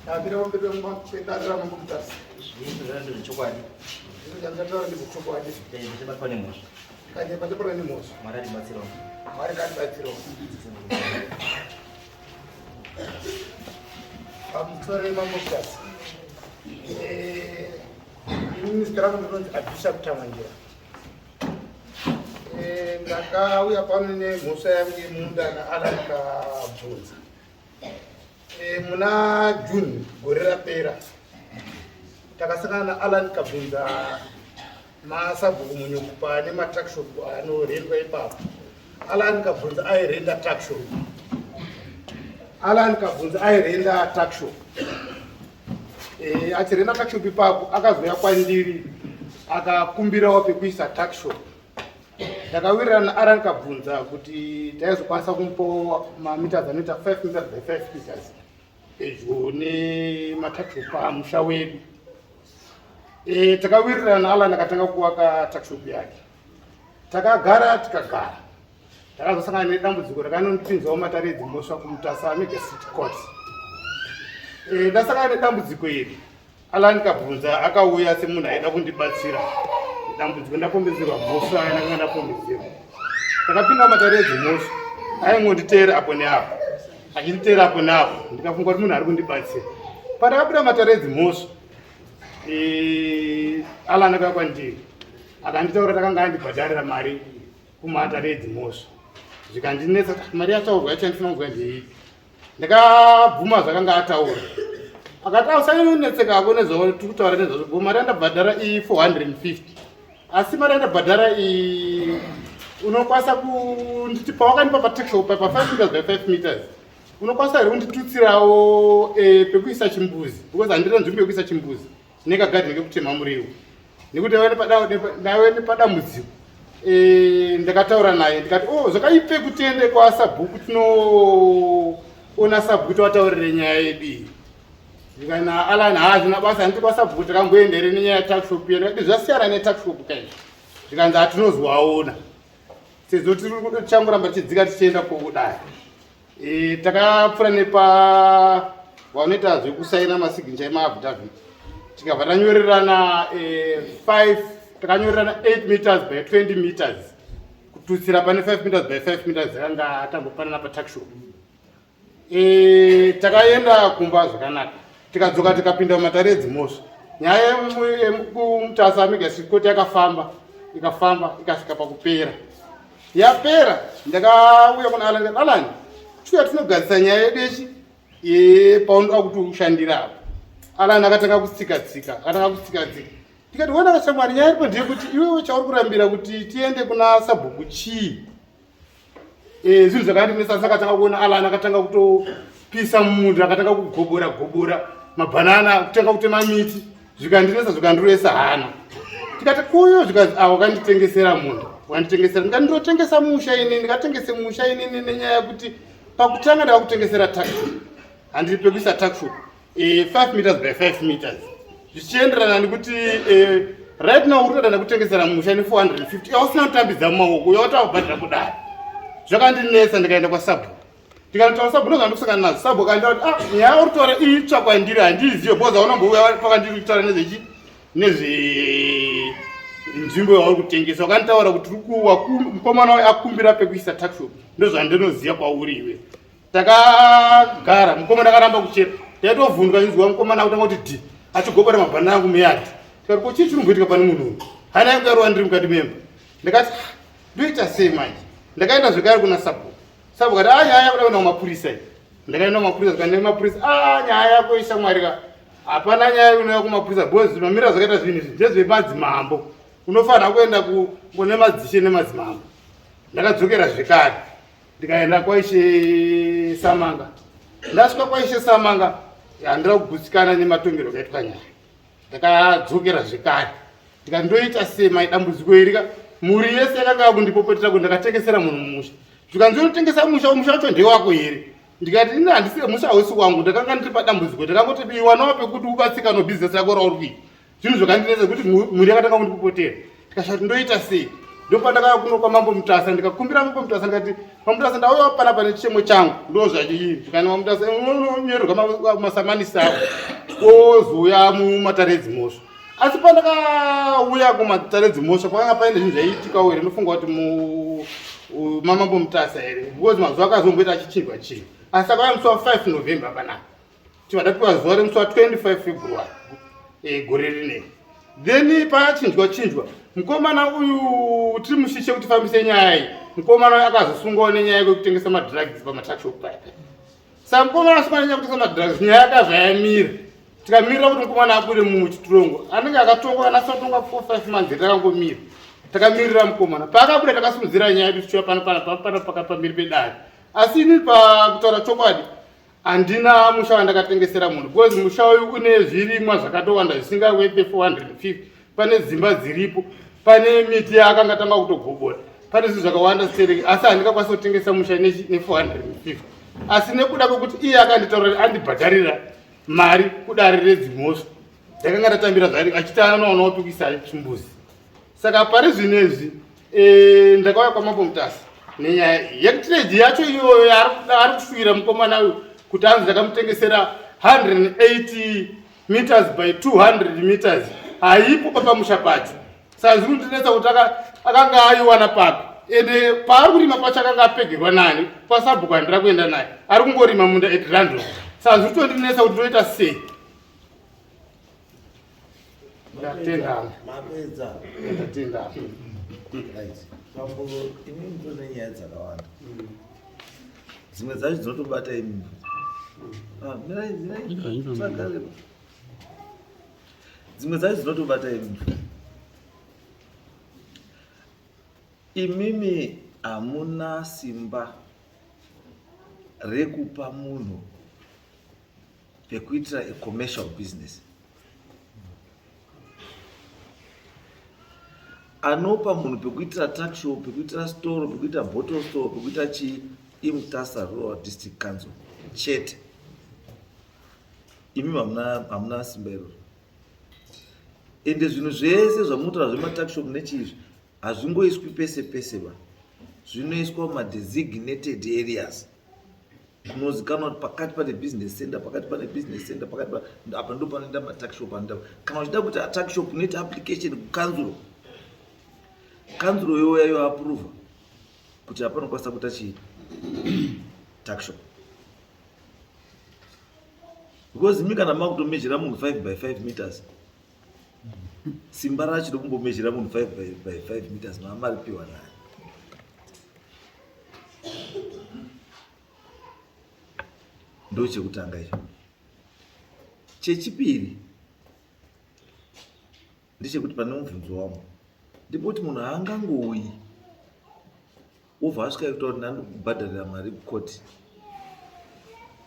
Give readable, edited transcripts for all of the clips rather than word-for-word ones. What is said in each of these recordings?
Ndamira pamberi pedare raMambo Mutasa. Zvese ndezvechokwadi. Zvese zvandataura ndezvechokwadi. Ndichabatwa nemhosva. Kanye pandabatwa nemhosva. Mwari atibatsirawo. Mwari ngatibatsirawo. Pamusoro Mambo Mutasa. Eh, ini zita rangu ndinonzi Abisha Kutamanjira. Eh, ndakauya pano nemhosva yangu yemunda naAlan Kabvunza. E, muna June gore rapera takasangana naAlan Kabvunza masabhuku Munyuku pane matuckshop anorendwa ipapo. Alan Kabvunza airenda tuckshop. Alan Kabvunza airenda tuckshop. E, achirenda tuckshop ipapo akazouya kwandiri akakumbirawo pekuisa tuckshop. Ndakawirirana naAlan Kabvunza kuti taizokwanisa kumupa mameters anoita 5 meters by 5 meters pedyo nematuckshop pamusha wedu. E, takawirirana Alan akatanga kuvaka tuckshop yake. Takagara tikagara. Takazosangana nedambudziko rakanondipinzawo matare edzimhosva kuMutasa Mega City Court. E, ndasangana nedambudziko iri Alan Kabvunza akauya semunhu aida kundibatsira dambudziko ndapomedzerwa mhosva yandakanga ndapomedzerwa. Takapinda matare edzimhosva aingonditeera apo neapo achinditeera apo neapo ndikafunga kuti munhu ari kundibatsira. Pandakapinda matare edzimhosva e, Alan akauya kwandiri akanditaura takanga andibhadharira mari kumatare edzimhosva zvikandinetsa kuti mari yataurwa yacho yandifuna kunzwa ndeipi. Ndakabvuma zvakanga ataura akati ausanyonetseka hako nezvauri kutaura nezvazvo bo mari yandabhadhara i 450 asi mari yandabhadhara i unokwanisa kunditi pawakandipa patakshop pa 5 meters by 5 meters unokwanisa here kunditutsirawo e, pekuisa chimbuzi because handina nzvimbo yekuisa chimbuzi nekagadheni kekutema muriwo nekuti ndaive nepadambudziko e, ndakataura naye ndikati o oh, zvakaipe kuti tiende kwasabhuku tinoona sabhuku tovataurire nyaya yedu iyi ndikana alan haazvina basa handiti kwasabhuku takamboenda here nenyaya yetaxshop iyo ndikati zvasiyana netaxshop kai zvikanzi hatinozwaona sezvo tichangoramba tichidzika tichienda kokudai E, takapfuura nepa vanoita zvekusaina masignature emaafidavit tikabva tanyorerana e, 5 takanyorerana 8 meters by 20 meters kututsira pane 5 meters by 5 meters dzakanga tambopanana patuckshop e, takaenda kumba zvakanaka tikadzoka tikapinda mumatare edzimhosva nyaya yekumutasa megasikoti yakafamba ikafamba ikasvika pakupera yapera ndakauya kuna Alan Alan chiuya tinogadzisa nyaya yedu yechi yepaunoda kuti ushandira apo Alan akatanga kutsika tsika akatanga kutsika tsika ndikati wona kashamwari nyaya iripo ndeyekuti iwewe chauri kurambira kuti tiende kuna sabhuku chii eh, zvinhu zvakandinetsa asi akatanga kuona Alan akatanga kutopisa munda akatanga kugobora gobora mabhanana kutanga kutema miti zvikandinetsa zvikandirowesa hana tikati kuyo zvikanzi ah wakanditengesera munda wakanditengesera ndikati ndinotengesa musha ini ndikatengese musha inini nenyaya yekuti pakutanga ndakakutengesera taxi handiri pekuisa taxi 5 eh, meters by 5 meters zvichienderana nekuti eh, right now uri kutoda ndekutengesera musha ne 450 yausina kutambidza mumaoko yautavabhadhira kudai zvakandinetsa ndikaenda kwasabhuku ndikanotaura sabhuku ndozvandiri kusangana nazvo sabhuku akandiita kuti ah nyaya uri kutaura itsva kwandiri handiizive because hauna mbouya pakandiri kutaura nezvechi nezvenzvimbo yauri kutengesa wakanditaura kuti uri kuwa mukomana wayo akumbira pekuisa taxshop ndozvandinoziva kwauri iwe takagara mukomana akaramba kuchera taitovhunduka inzwa mukomana akutanga kuti dhi achigobora mabhana angu muyadhi tikati ko chii chiri kumboitika pane munhu uyu hana yangu yarova ndiri mukati memba ndakati ah, ndoita sei manje ndakaenda zvekare kuna sabhuku Sabhuku kati ah nyaya yakuda kuenda kumapurisa iyi. Ndakaenda kumapurisa zvikandi nemapurisa ah nyaya yako ishamwari ka. Hapana nyaya inouya kumapurisa because mamira zvakaita zvinhu izvi ndezvemadzimambo. Unofanira kuenda kune madzishe nemadzimambo. Ndakadzokera zvekare ndikaenda kwaishe Samanga. Ndasvika kwaishe Samanga handina kugutsikana nematongero akaitwa nyaya. Ndakadzokera zvekare ndikati ndoita sei mai dambudziko iri ka mhuri yese yakanga yakundipopotera kuti ndakatengesera munhu musha zvikanzi unotengesa musha musha wacho ndewako here ndikati ini handisi musha hausi wangu ndakanga ndiri padambudziko ndakangoti iwanawo pekuti ubatsika nobhizinesi rako rauri kuita zvinhu zvakandinetsa kuti mhuri yakatanga kundipopotera ndikashati ndoita sei Ndopandakauya kuno kwaMambo Mutasa ndikakumbira Mambo Mutasa ndikati, Mambo Mutasa, ndauya panapa nechichemo changu, ndo zvachii. Zvikani Mambo Mutasa, unonyorerwa masamanisi ako wozouya mumatare edzimhosva. Asi pandakauya kumatare edzimhosva pakanga paine zvinhu zvaiitikawo here, ndofunga kuti mamambo Mutasa here, because mazuva akazomboita achichinjwa chinhu. Asi akauya musi wa 5 November panapa, tiva ndapiwa zuva remusi wa 25 February gore rinei. Then pachinjwa chinjwa mukomana uyu tiri mushishe kuti fambise nyaya iyi. Mukomana uyu akazosungwawo nenyaya yekutengesa madrugs pamatuckshop paya. Saka mukomana asungwa nenyaya yekutengesa madrugs, nyaya yakabva yamira. Tikamirira kuti mukomana abude muchitirongo, anenge akatongwa kana asatongwa 4 5 months, takangomira takamirira mukomana. Paakabuda takasimudzira nyaya yedu tichiuya pano pano pano pamberi pedare. Asi ini pakutaura chokwadi handina musha wandakatengesera munhu, because musha uyu une zvirimwa zvakatowanda zvisingawete 450. Pane dzimba dziripo, pane miti yaakanga tanga kutogobora, pane zvinhu zvakawanda stereki, asi handingakwanisa kutengesa musha ne450. Asi nekuda kwekuti iye akanditaurira andibhadharira mari kudare redzimhosva, ndakanga ndatambira zvaari achiti anoona kupikisa chimbuzi. Saka pari zvino izvi ndakauya kwaMambo Mutasa nenyaya iyi yekutrade yacho iyoyo ari kushuwira mukomana uyu kuti anzi ndakamutengesera 180 meters by 200 meters, haipo papamusha pacho. Saka zviri kundinetsa kuti akanga aiwana papi, ende paari kurima pacho akanga apegerwa nani. Kwasabhuku handira kuenda naye, ari kungorima munda at random. Saka zviri kutondinetsa kuti toita sei. Ndatenda. Mapedza? Ndatenda. Right. Mambo, imimi mutone nyaya dzakawanda, dzimwe dzacho dzinotobata imimi. Ah, mirai, mirai, musagare. Dzimwe dzacho dzinotobata imimi. Imimi hamuna simba rekupa munhu pekuitira a commercial business. Anopa munhu pekuitira tuckshop, pekuitira store, pekuita bottle store, pekuita chii, iMutasa Rural District Council chete. Imi hamuna simba iroro. Ende zvinhu zvese zvamunotaura zvematuckshop nechiizvi hazvingoiswi pese pese ba, zvinoiswa mumadesignated areas kunozikanwa kuti pakati pane business center, pakati pane business center, pakati apa ndo panoenda matuckshop anoenda. Kana uchida kuti tuckshop, unoita application kukanzuro, kanzuro youya yoapprova kuti apanokwanisa kuita chii, tuckshop. Because imi kana makutomezhera munhu 5 by 5 meters, simba racho rekumbomezhera munhu 5 by 5 meters maamaripiwa naye? Ndo chekutanga icho. Chechipiri ndechekuti pane mubvunzo wangu ndipoti munhu haangangouyi wobva asvika kutaura kuti ndandikubhadharira mari kukoti,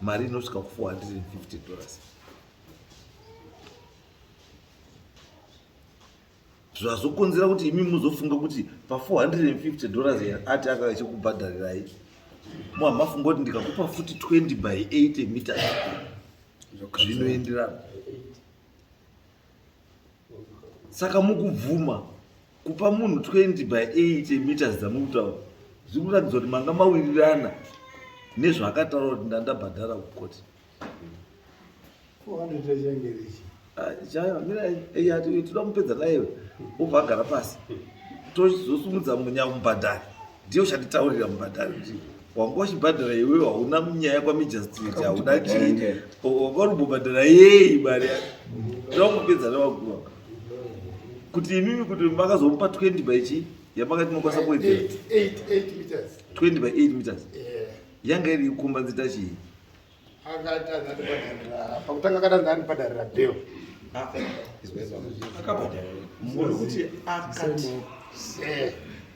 mari inosvika ku$450. Zvazokonzera kuti imi muzofunga kuti pa$450 ati akauya chekubhadharirai, muhamafunga kuti ndikakupa futi 20 by 80 meters zvinoenderana. Saka mukubvuma kupa munhu 20 by 80 meters dzamukutaura, zviri kuratidza kuti manga mawirirana nezvaakataura kuti ndandabhadhara kukoti. 400 changerichi. Toda mupedza naiwe, wobva agara pasi, tozosumudza munyamubhadhari. Ndiyo chanditaurira mubhadhari kuti wanga uchibhadhara iwewe, hauna nyaya kwamagistrate, hauna chii, wanga uri kumbobhadhara yei mari yacho? Toda kumupedza nevakuru kuti imimi kuti makazomupa 20 by chii yamakati munokwanisa kuwedzera. 8 8 meters. 20 by 8 meters. Yanga iri kukombanzita chii? Akati andibhadharira pakutanga, akati andibhadharira bail. Muri kuti akati?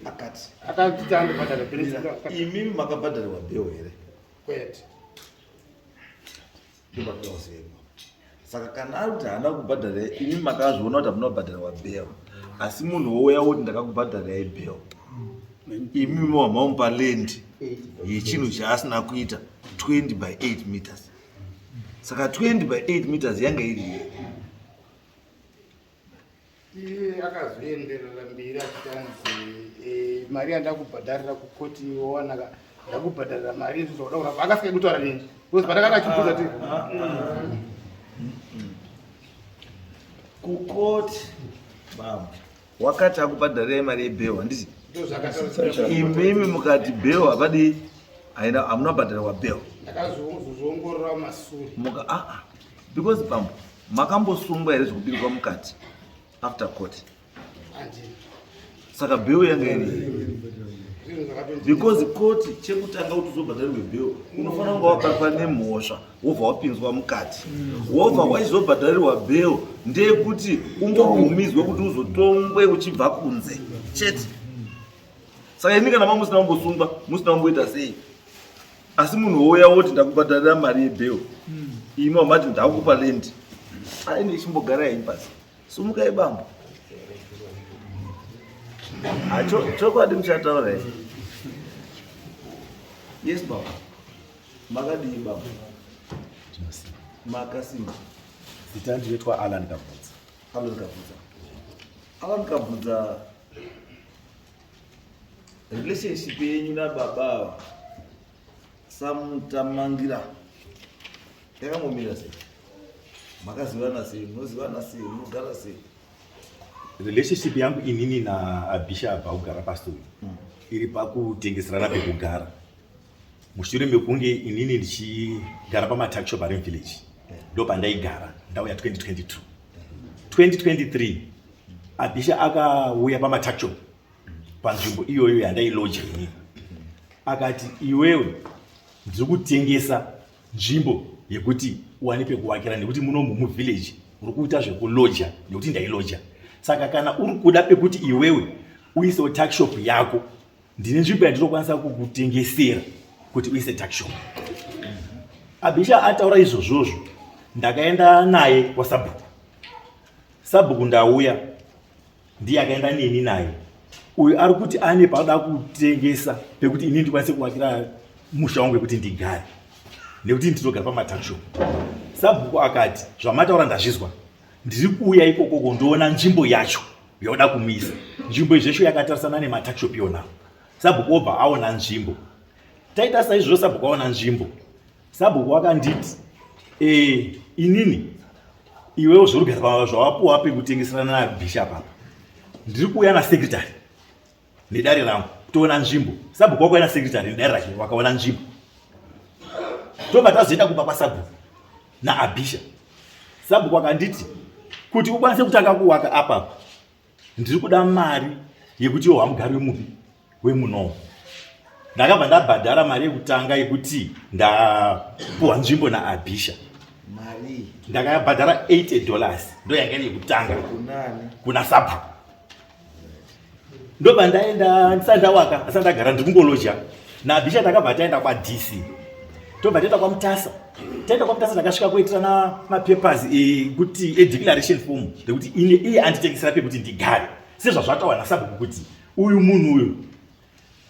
Akati? Akati andibhadharira bail. Imimi makabhadharirwa bail here? Kwete. Ndobatozemo. Saka kana ari kuti haana kubhadhara, imi makazviona kuti hamuna kubhadharirwa bail, asi munhu wouya woti ndakakubhadharirai bail, imimi wamamupa land yechinhu chaasina kuita, 20 by 8 meters. Saka 20 by 8 meters yanga iri yei? Iye akazoenderera mberi achitanzi Eh, mari yandakubhadharira kukoti wawanaka ndakubhadharira mari izvi zvakuda kurapa akasike kutaura neni because patakanga achibvunza ti Kukoti baba wakati akubhadharirai mari yebheu handiti? Imimi mukati bheu havadi haina hamuna kubhadharirwa bheu. Ndakazozviongorora masure. Muka aa ah, because bambo makambosungwa here zvekubirwa mukati after court? Saka bill yanga iri because koti chekutanga kuti uzobhadharirwe bill unofanira kunga wabatwa nemhosva wobva wapinzwa mukati wobva wachizobhadharirwa bill ndeyekuti ungobvumidzwe kuti uzotongwe uchibva kunze chete. Saka ini kana mamusina kumbosungwa musina kumboita sei asi munhu wouya woti ndakubhadharira mari yebill imi wamati ndakupa land aine ichimbogara henyu pasi. Sumukai bambo. Acho chokwadi muchataura here? Yes baba. Makadii baba? Makasimba. Zita ndinoitwa Alan Kabvudza. Alan Kabvudza. Alan Kabvudza relationship yenyu nababa ava Samutamangira yakangomira sei? Makazivana sei? Munozivana sei? Munogara sei? Relationship yangu inini naAbisha abva kugara pastori iri pakutengeserana pekugara mushure mekunge inini ndichigara pamatuckshop ari muvillage ndo pandaigara ndauya 2022 2023 Abisha akauya pamatuckshop panzvimbo iyoyo yandailoja inini akati iwewe ndiri kutengesa nzvimbo yekuti uwane pekuvakira nekuti munomu muvillage uri kuita zvekuloja nekuti ndailoja saka kana uri kuda pekuti iwewe uisewo tuckshop yako ndine nzvimbo yandinokwanisa kukutengesera kuti uise tuckshop. Abisha ataura izvozvozvo ndakaenda naye kwasabhuku. Sabhuku ndauya ndiye akaenda neni naye uyu ari kuti ane paanoda kutengesa pekuti ini ndikwanise kuvakira musha wangu wekuti ndigare nekuti ndinogara pamatuckshop. Sabhuku akati zvamataura ndazvizwa ndiri kuuya ikokoko ndoona nzvimbo yacho yauda kumisa nzvimbo izvesho yakatarisana nematuckshop yona. Sabhuku obva aona nzvimbo taita saizvozvo sabhuku aona nzvimbo Sabhuku wakanditi eh, inini iwewo zvorugara pava zvawapuwa pekutengeserana nabishop apa ndiri kuuya nasecretary nedare rangu toona nzvimbo. Sabhuku wakauya nasecretary nedare rake wakaona nzvimbo tobva tazoenda kumba kwasabhuku naabhisha. Sabhuku akanditi kuti ukwanise kutanga kuwaka apapa ndiri kuda mari yekuti iwe wamugari wemupi wemunowo. Ndakabva ndabhadhara mari yekutanga yekuti ndapuwa nzvimbo naabhisha. Mari ndakabhadhara 80 dollars ndo yanga iri yekutanga kuna sabhuku. Ndobva ndaenda ndisati ndawaka ndisati ndagara ndiri kungoloja naabhisha. Takabva taenda kwaDC tobva taenda kwaMutasa. Taenda kwaMutasa ndakasvika kuitirana mapapers ekuti edeclaration form rekuti ine iye anditengesera pekuti ndigare sezvazvataura nasabhuku kuti uyu munhu uyu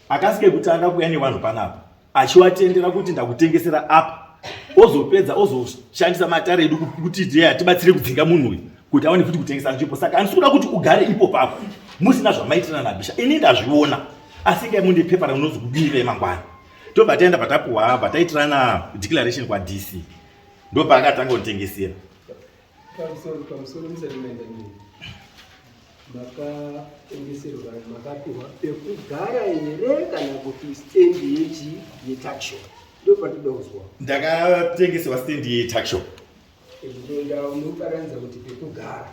akasike kutanga kuuya nevanhu panapa achivatendera kuti ndakutengesera apa ozopedza ozoshandisa matare edu kuti tibatsire kudzinga munhu uyu kuti aone futi kutengesa nzvimbo. Saka handisi kuda kuti ugare ipo papo musina zvamaitirana nabhisha. Ini ndazviona asi ngai munde pepa raunozi kudii mangwana. Tobva taenda patapuwa pataitirana declaration kwaDC ndopaakatanga kutengesera. Pamusoro musati maenda mberi, makatengeserwa makapiwa pekugara here kana kuti stendi yechi yetuckshop? Ndo patoda kuzwa. Ndakatengeserwa stendi yetuckshop. Ndonda unoparanza kuti pekugara.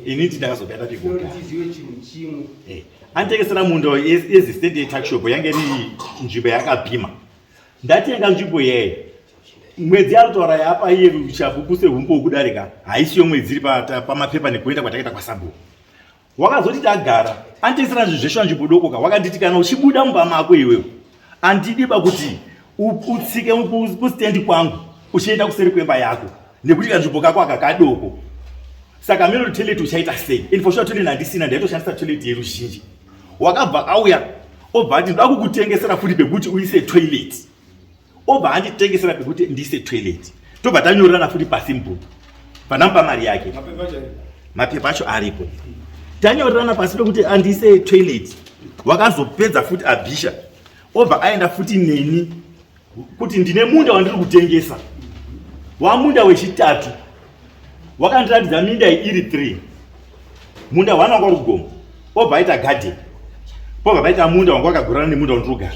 Ini ndakazobata pekugara. Tiziwe chinhu chimwe. Anditengesera munda yezi stendi yetuckshop yange iri nzvimbo yakapima. Ndatenga nzvimbo yeye. Mwedzi yarotaura yapa iye chapupu sehumbo hwekudarika haisiyo mwedzi iri pamapepa nekuenda kwatakaita kwasabhuku. Wakazoti tagara anditengesera zvinhu zveshuwa nzvimbo doko ka wakanditi kana uchibuda mumba mako iwewe andidiba kuti utsike kustendi kwangu uchienda kuseri kwemba yako nekuti kanzvimbo kako aka kadoko. Saka mino toilet uchaita sei? And for sure toilet handisina, ndaitoshandisa toilet yeruzhinji. Wakabva auya obva ati ndoda kukutengesera futi pekuti uise toilet. Obva anditengesera pekuti ndiise toilet. Tobva tanyorerana futi pasi mubhuku. Pandamupa mari yake. Mapepa acho aripo. Tanyorerana pasi pekuti andiise toilet. Wakazopedza futi Abhisha obva aenda futi neni kuti ndine munda wandiri kutengesa, wamunda wechitatu. Wakandiratidza minda iri 3, munda wana wanga uri kugomo, obva aita garden, pobva paita munda wanga wakagurana nemunda wandiri kugara.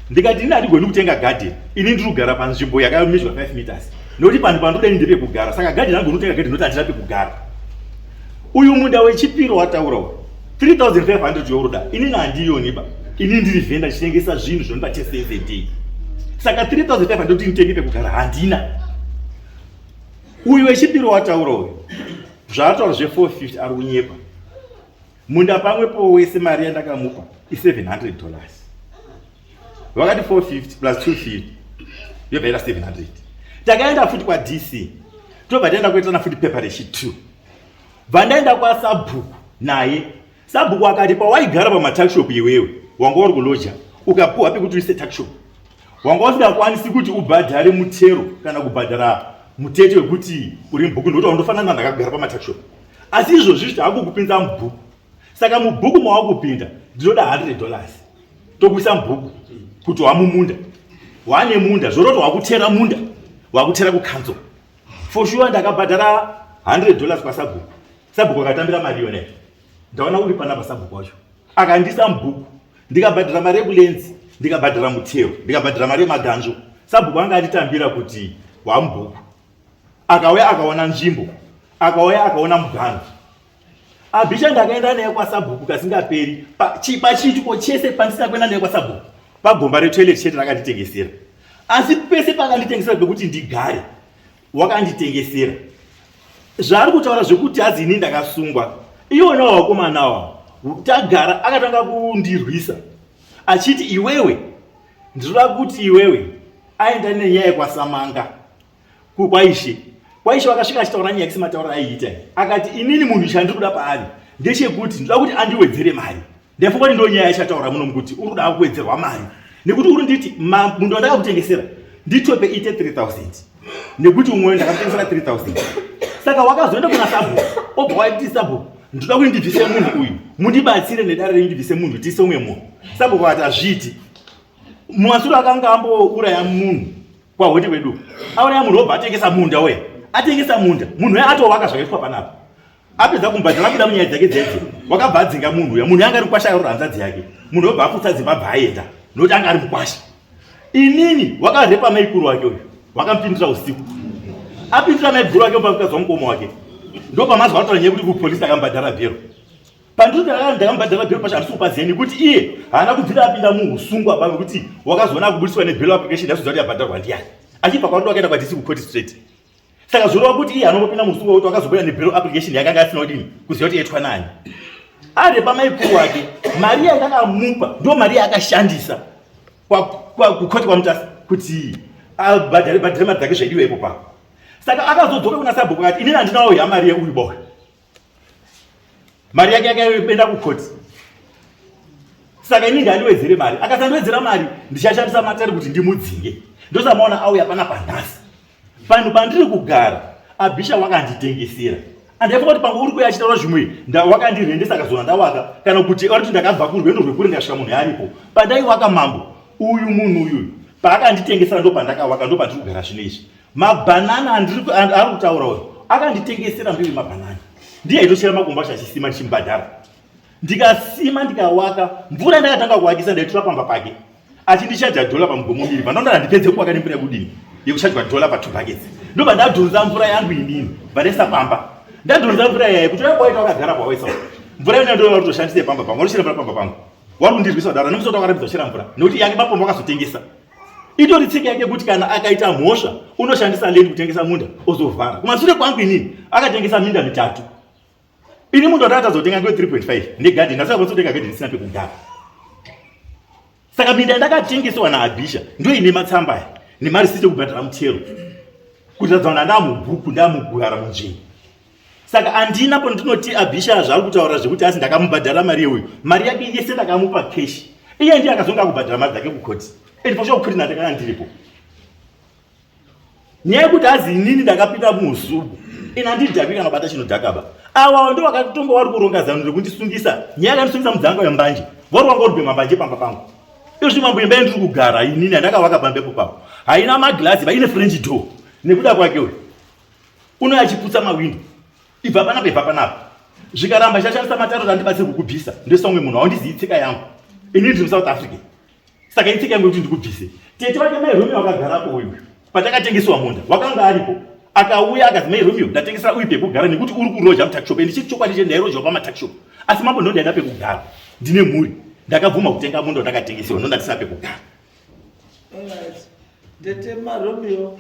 Ndikati ini handigoni kutenga garden, ini ndiri kugara panzvimbo yakamizwa 5 meters, nokuti panhu pandoda ini ndepekugara. Saka garden handigoni kutenga garden nokuti handina pekugara. Uyu munda wechipiri wataura uyu 3500 youroda, inini handiyoniba, ini ndiri vhenda ndichitengesa zvinhu zvinopa 10 cents a day. Saka 3500 kuti nditenge pekugara handina. Uyu wechipiri wataura uyu zvaataura zve450 ari kunyepa. Munda pamwepo wese mari yandakamupa i700 dollars. Vakati 450 plus 250 yobva yaita 700. Takaenda futi kwaDC, tobva taenda kuitana futi pepa rechi 2. Bva ndaenda kwasabhuku naye, sabhuku akati pawaigara pamatuckshop iwewe wanga uri kuloja, ukapuwa pekuti uise tuckshop, wanga usingakwanisi kuti ubhadhare mutero kana kubhadhara mutete wekuti uri mubhuku, nekuti wandofanana ndakagara pamatuckshop. Asi izvozvi taakukupinza mubhuku, saka mubhuku mawakupinda ndinoda 100 dollars tokuisa mubhuku kuti wamumunda, wane munda, zvoroti wakutera munda, wakutera kucouncil. For sure ndakabhadhara 100 dollars kwasabhuku. Sabhuku akatambira mari yona, ndaona uri panapa. Sabhuku wacho akandisa mubhuku, ndikabhadhara mari yekulenzi, ndikabhadhara mutero, ndikabhadhara mari yemaganzo. Sabhuku anga anditambira kuti wamubhuku. Akauya akaona nzvimbo, akauya akaona muganzo. Abhisha ndakaenda naye kwasabhuku kasingaperi. Pachiitiko chese pandisina kuenda naye kwasabhuku pagomba retoilet chete rakanditengesera, asi pese pakanditengesera pekuti ndigare wakanditengesera. Zvaari kutaura zvekuti hazi ini ndakasungwa, iwona wakomanawa tagara akatanga kundirwisa achiti iwewe ndinoda kuti iwewe aenda nenyaya yekwaSamanga kwaishe. Kwaishe wakasvika achitaura nyaya yesematauro aiita, akati inini munhu chandiri kuda paari ndechekuti ndoda kuti andiwedzere mari. Ndaifunga kuti ndo nyaya yachataura muno kuti uri kuda kuwedzerwa mari nekuti uri nditi munhu wandakakutengesera nditope ite 3000 nekuti umwe ndakakutengesera 3000. Saka wakazoenda kuna sabhuku, obva waiti sabhuku ndoda kuti ndibvise munhu uyu, mundibatsire nedare renyu, ndibvise munhu tiise umwe munhu. Sabhuku akati hazviiti. Mumasuro akanga ambouraya munhu kwahwete kwedu, auraya munhu obva atengesa munda uya, atengesa munda munhu uya atovaka zvakaitwa panapa. Apedza kumubhadhara abuda munyaya dzake dzedze, wakabva adzinga munhu uya. Munhu anga ari mukwasha, akarora hanzadzi yake. Munhu wobva aputsa dzimba, bva aenda nokuti anga ari mukwasha. Inini wakarepa maikuru wake uyu, wakamupindira usiku, apindira maiguru wake mukadzi wamukoma wake. Ndopamazwa ataura nyaya yekuti kupolisi akamubhadhara bhero. Pandiri ndakamubhadhara bhero pacho handisi kupaziva nekuti iye haana kubvira apinda muusungwa pa wekuti wakazoona akubudiswa nebail application yazoziva kuti yabhadharwa ndiani, achibva kwando akaenda kwadisi kucourt straight. Saka zvoreva kuti iye anongopinda muusungwa wekuti wakazobuda nebail application yakanga asina kudini kuziva kuti yaitwa nani. Arepa maikuru wake, mari yandakamupa ndo mari yaakashandisa kukoti kwaMutasa kuti abhadhare bhadhare mari dzake zvaidiwa ipo papo. Saka akazodzoka kuna sabhuku akati inini handinawo yamari yeuyu boy, mari yake yakaenda kukoti, saka ini ngandiwedzere mari. Akasandiwedzera mari ndichashandisa matare kuti ndimudzinge. Ndosamaona auya panapa nhasi. Panhu pandiri kugara Abhisha wakanditengesera. Andaifunga kuti pangu uri kuya achitaura zvimwe, wakandirendesa akazona ndawaka, kana kuti ariti ndakabva kurwendo rwekure ndikasvika munhu aripo pandaiwaka. Mambo, uyu munhu uyu paakanditengesera ndo pandakawaka, ndo pandiri kugara zvino izvi. Mabhanana ari kutaura uyu akanditengesera mbeu yemabhanana, ndiye aitochera makombo acho achisima, ndichimubhadhara. Ndikasima, ndikawaka, mvura ndakatanga kuwakisa ndaitora pamba pake achindichaja dhola pamugomo miri. Pandonda ndipedze kuwaka nemvura yekudini yekuchajwa dhola pa 2 buckets, ndobva ndadhonza mvura yangu inini vanesa pamba. Ndadhonza mvura yaye kuti kwaita wakagara kwawaisa mvura yona ndo varikutoshandisa pamba pangu, varikuchera mvura pamba pangu. Wari kundirwisa kudaro nemusoro wakarambidza kuchera mvura nekuti yake mapombo akazotengesa. Itori tsika yake kuti kana akaita mhosva unoshandisa land kutengesa munda ozovhara. Kumasure kwangu inini akatengesa minda mitatu. Ini munhu wandakatazotenga ngewe 3.5 negadheni, ndasakakwanisa kutenga gadheni isina pekugara. Saka minda yandakatengesewa naAbhisha ndo ine matsamba aya nemarisiti ekubhadhara mutero kuratidza kuti ndamubhuku, ndamugara munzvimbo. Saka handina pandinoti Abhisha zvaari kutaura zvekuti asi ndakamubhadhara mari yeuyu, mari yake yese ndakamupa cash. Iye ndiye akazonga akubhadhara mari dzake kukoti, and for sure kukoti ndakanga ndiripo. Nyaya yekuti hazi inini ndakapinda muusuku, ini handidhakwi kana kubata chinodhakaba. Awa ndo vakatonga vari kuronga zano rekundisungisa. Nyaya yakandisungisa mudzanga wembanje. Vari wanga uri bhema mbanje pamba pangu. Izvi mambo imba yandiri kugara inini yandakavaka pambepo papo. Haina maglazi vaine French door. Nekuda kwake uyu. Uno achiputsa mawindo. Ibva panapa ibva panapa. Zvikaramba chashandisa mataro andibatsire kukubvisa. Ndoisa umwe munhu haundizivi tsika yangu. Ini ndiri muSouth Africa. Saka itsika yangu yekuti ndikubvise. Tete vake mai Romeo akagarapo uyu. Patakatengeswa munda wakanga aripo. Akauya akazi mai Romeo ndatengesera uyu pekugara nekuti uri kuroja mutuckshop. Ende chiri chokwadi che ndairoja pamatuckshop. Asi mambo ndondaida pekugara. Ndine mhuri. Ndakabvuma kutenga munda wandakatengeserwa ndondatisina pekugara. Alright. Tete maRomeo.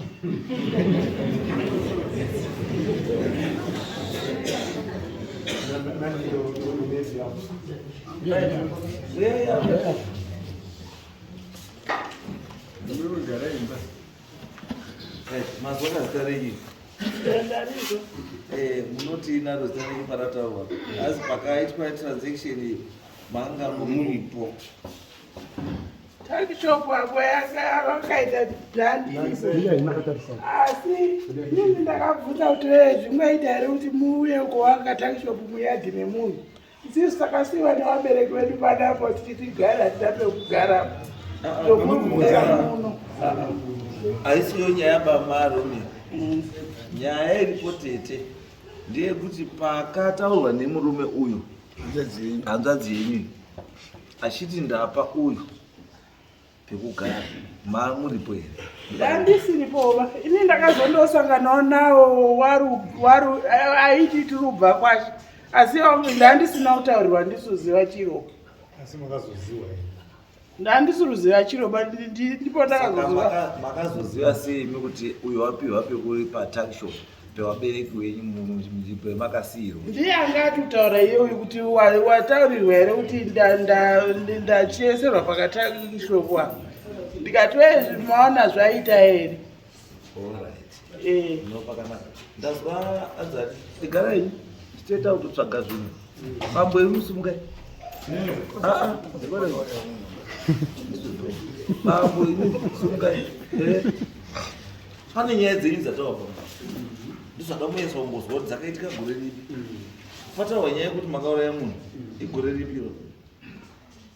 Mazwa zita renyu? Eh, munoti naro zita renyu parataurwa. Asi pakaitwa transaction iyi manga muripo. Tuckshop apo yakaita dhandi asi inini ndakabvunza kuti wee zvingaita here kuti muuye kuwaka tuckshop muyadhi memunhu isisu takasiiwa nevabereki vedu panapo tichiti gara hatina pekugara tokuuya muno Haisiyo nyaya bamarume. Nyaya iripo tete ndeyekuti pakataurwa nemurume uyu hanzvadzi yenyu achiti ndapa uyu pekugara mamuripo here? Ndandisiripoba ini ndakazondosanganawo nawo waru aiti tirubva kwashe asi ndandisina kutaurirwa ndisuziva chiro. Asi makazoziwa here? Ndandisuruziva chiro ba ndipo ndakazoziva. Makazoziva sei imi kuti uyu wapiwa pekuri patuckshop pevabereki wenyu pemakasiirwa? Ndiye anga atutaura iye uyu kuti wataurirwa here kuti ndachieserwa pakatuckshop apa. Ndikati wee maona zvaita here? Alright. Eh. No pakanaka. Ndazwa azati tigarai tichitoita kutotsvaga zvinhu. Mambo enyu simukai. Ah ah. Mambo enyu simukai. Eh. Pane nyaya dzenyu dzataurwa pano. Ndizvada muyeso kumbozwa kuti dzakaitika gore ripi. Pataurwa nyaya yekuti makauraya munhu. Igore ripi iro?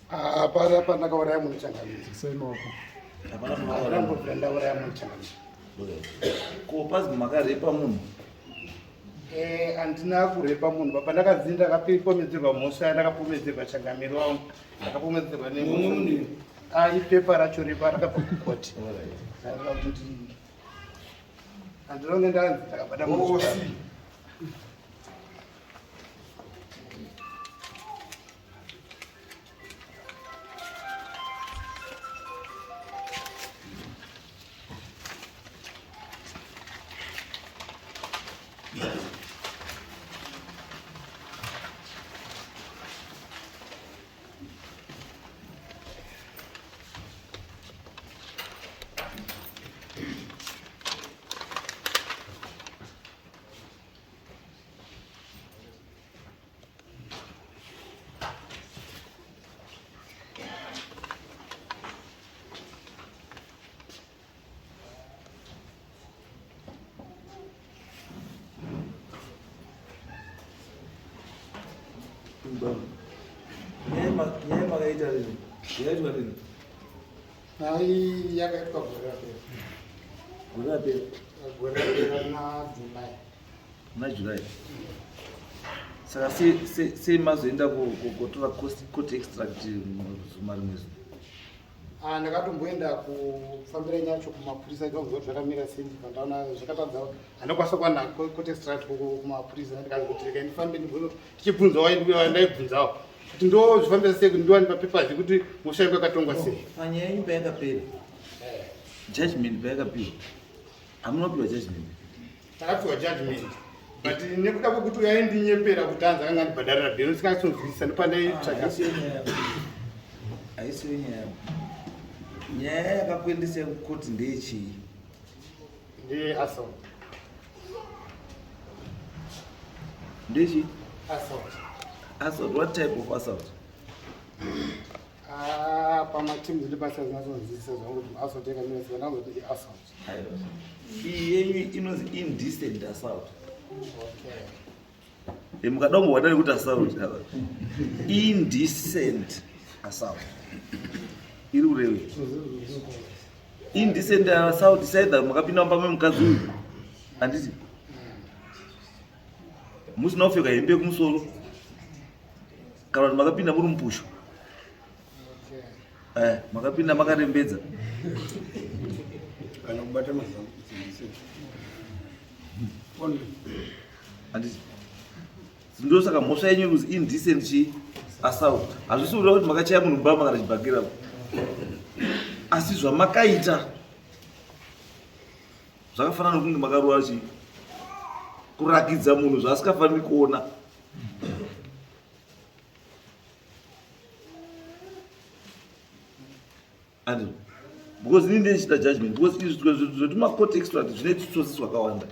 Hapana pandakauraya munhu changamire. Hapana pamakauraya munhu. Ndambobvira ndauraya munhu changamire. Ko pazi makarepa munhu? Handina kurepa munhu. Baba ndakadzi ndakapomedzerwa mhosva yandakapomedzerwa changamire wangu. Ndakapomedzerwa nemhosva. Ah, ipepa racho repa rakabva kukoti. Kuti handinonge ndanzi ndakabata munhu. Nyaya makaita rini? Yakaitwa rini? Hai, yakaitwa gore rapera. Gore rapera? Gore rapera na July. Na July. Saka sei mazoenda kotora court extract zuma rimwe zuva? Ah, ndakatomboenda kufambira nyacho kumapurisa ndikakunzwa kuti zvakamira sei, ndibva ndaona zvakatadza. Handakwanisa kuwana court extract kumapurisa, ndikazi kuti regai ndifambe ndichibvunzawo ndaibvunzawo kuti ndozvifambira sei kuti ndiwane papapers ekuti mhosva yangu yakatongwa sei. Panyaya yenyu payakapera, judgment payakapiwa, hamuna kupiwa judgment? Takapiwa judgment, but nekuda kwekuti uyo aindinyepera kuti anzi akanga andibhadharira bhero ndisingatsonzwisisa ndopandaitsvaga. Haisiyo nyaya. Nyaya yakakuendesai kukoti ndeyechii? Ndeassault. Ndechii? Assault. Assault. What type of assault? Ah, pamatimu ndibasa zinatsonzwisisa zvangu kuti assault yakamira sei, ndakazoti iassault. Aiwa. Iyi yenyu inonzi indecent assault. Okay. Mukada kumboona nekuti assault. Indecent. Assault iri kurevei? Indecent assault is either makapinda mumba memukadzi uyu, handiti, musina kupfeka hembe yekumusoro, kana kuti makapinda muri mupusho, makapinda makarembedza. Kana kubata mazamu, it's indecent. Only. Handiti ndosaka mhosva yenyu inonzi indecent chi assault. Hazvisi kureva kuti makachaya munhu mbama kana chibhakira, asi zvamakaita zvakafanana nokunge makarova chi kurakidza munhu zvaasikafaniri kuona. And because ini ndichita judgment, because izvi zvetumacourt extract zvine tutsotsi twakawanda,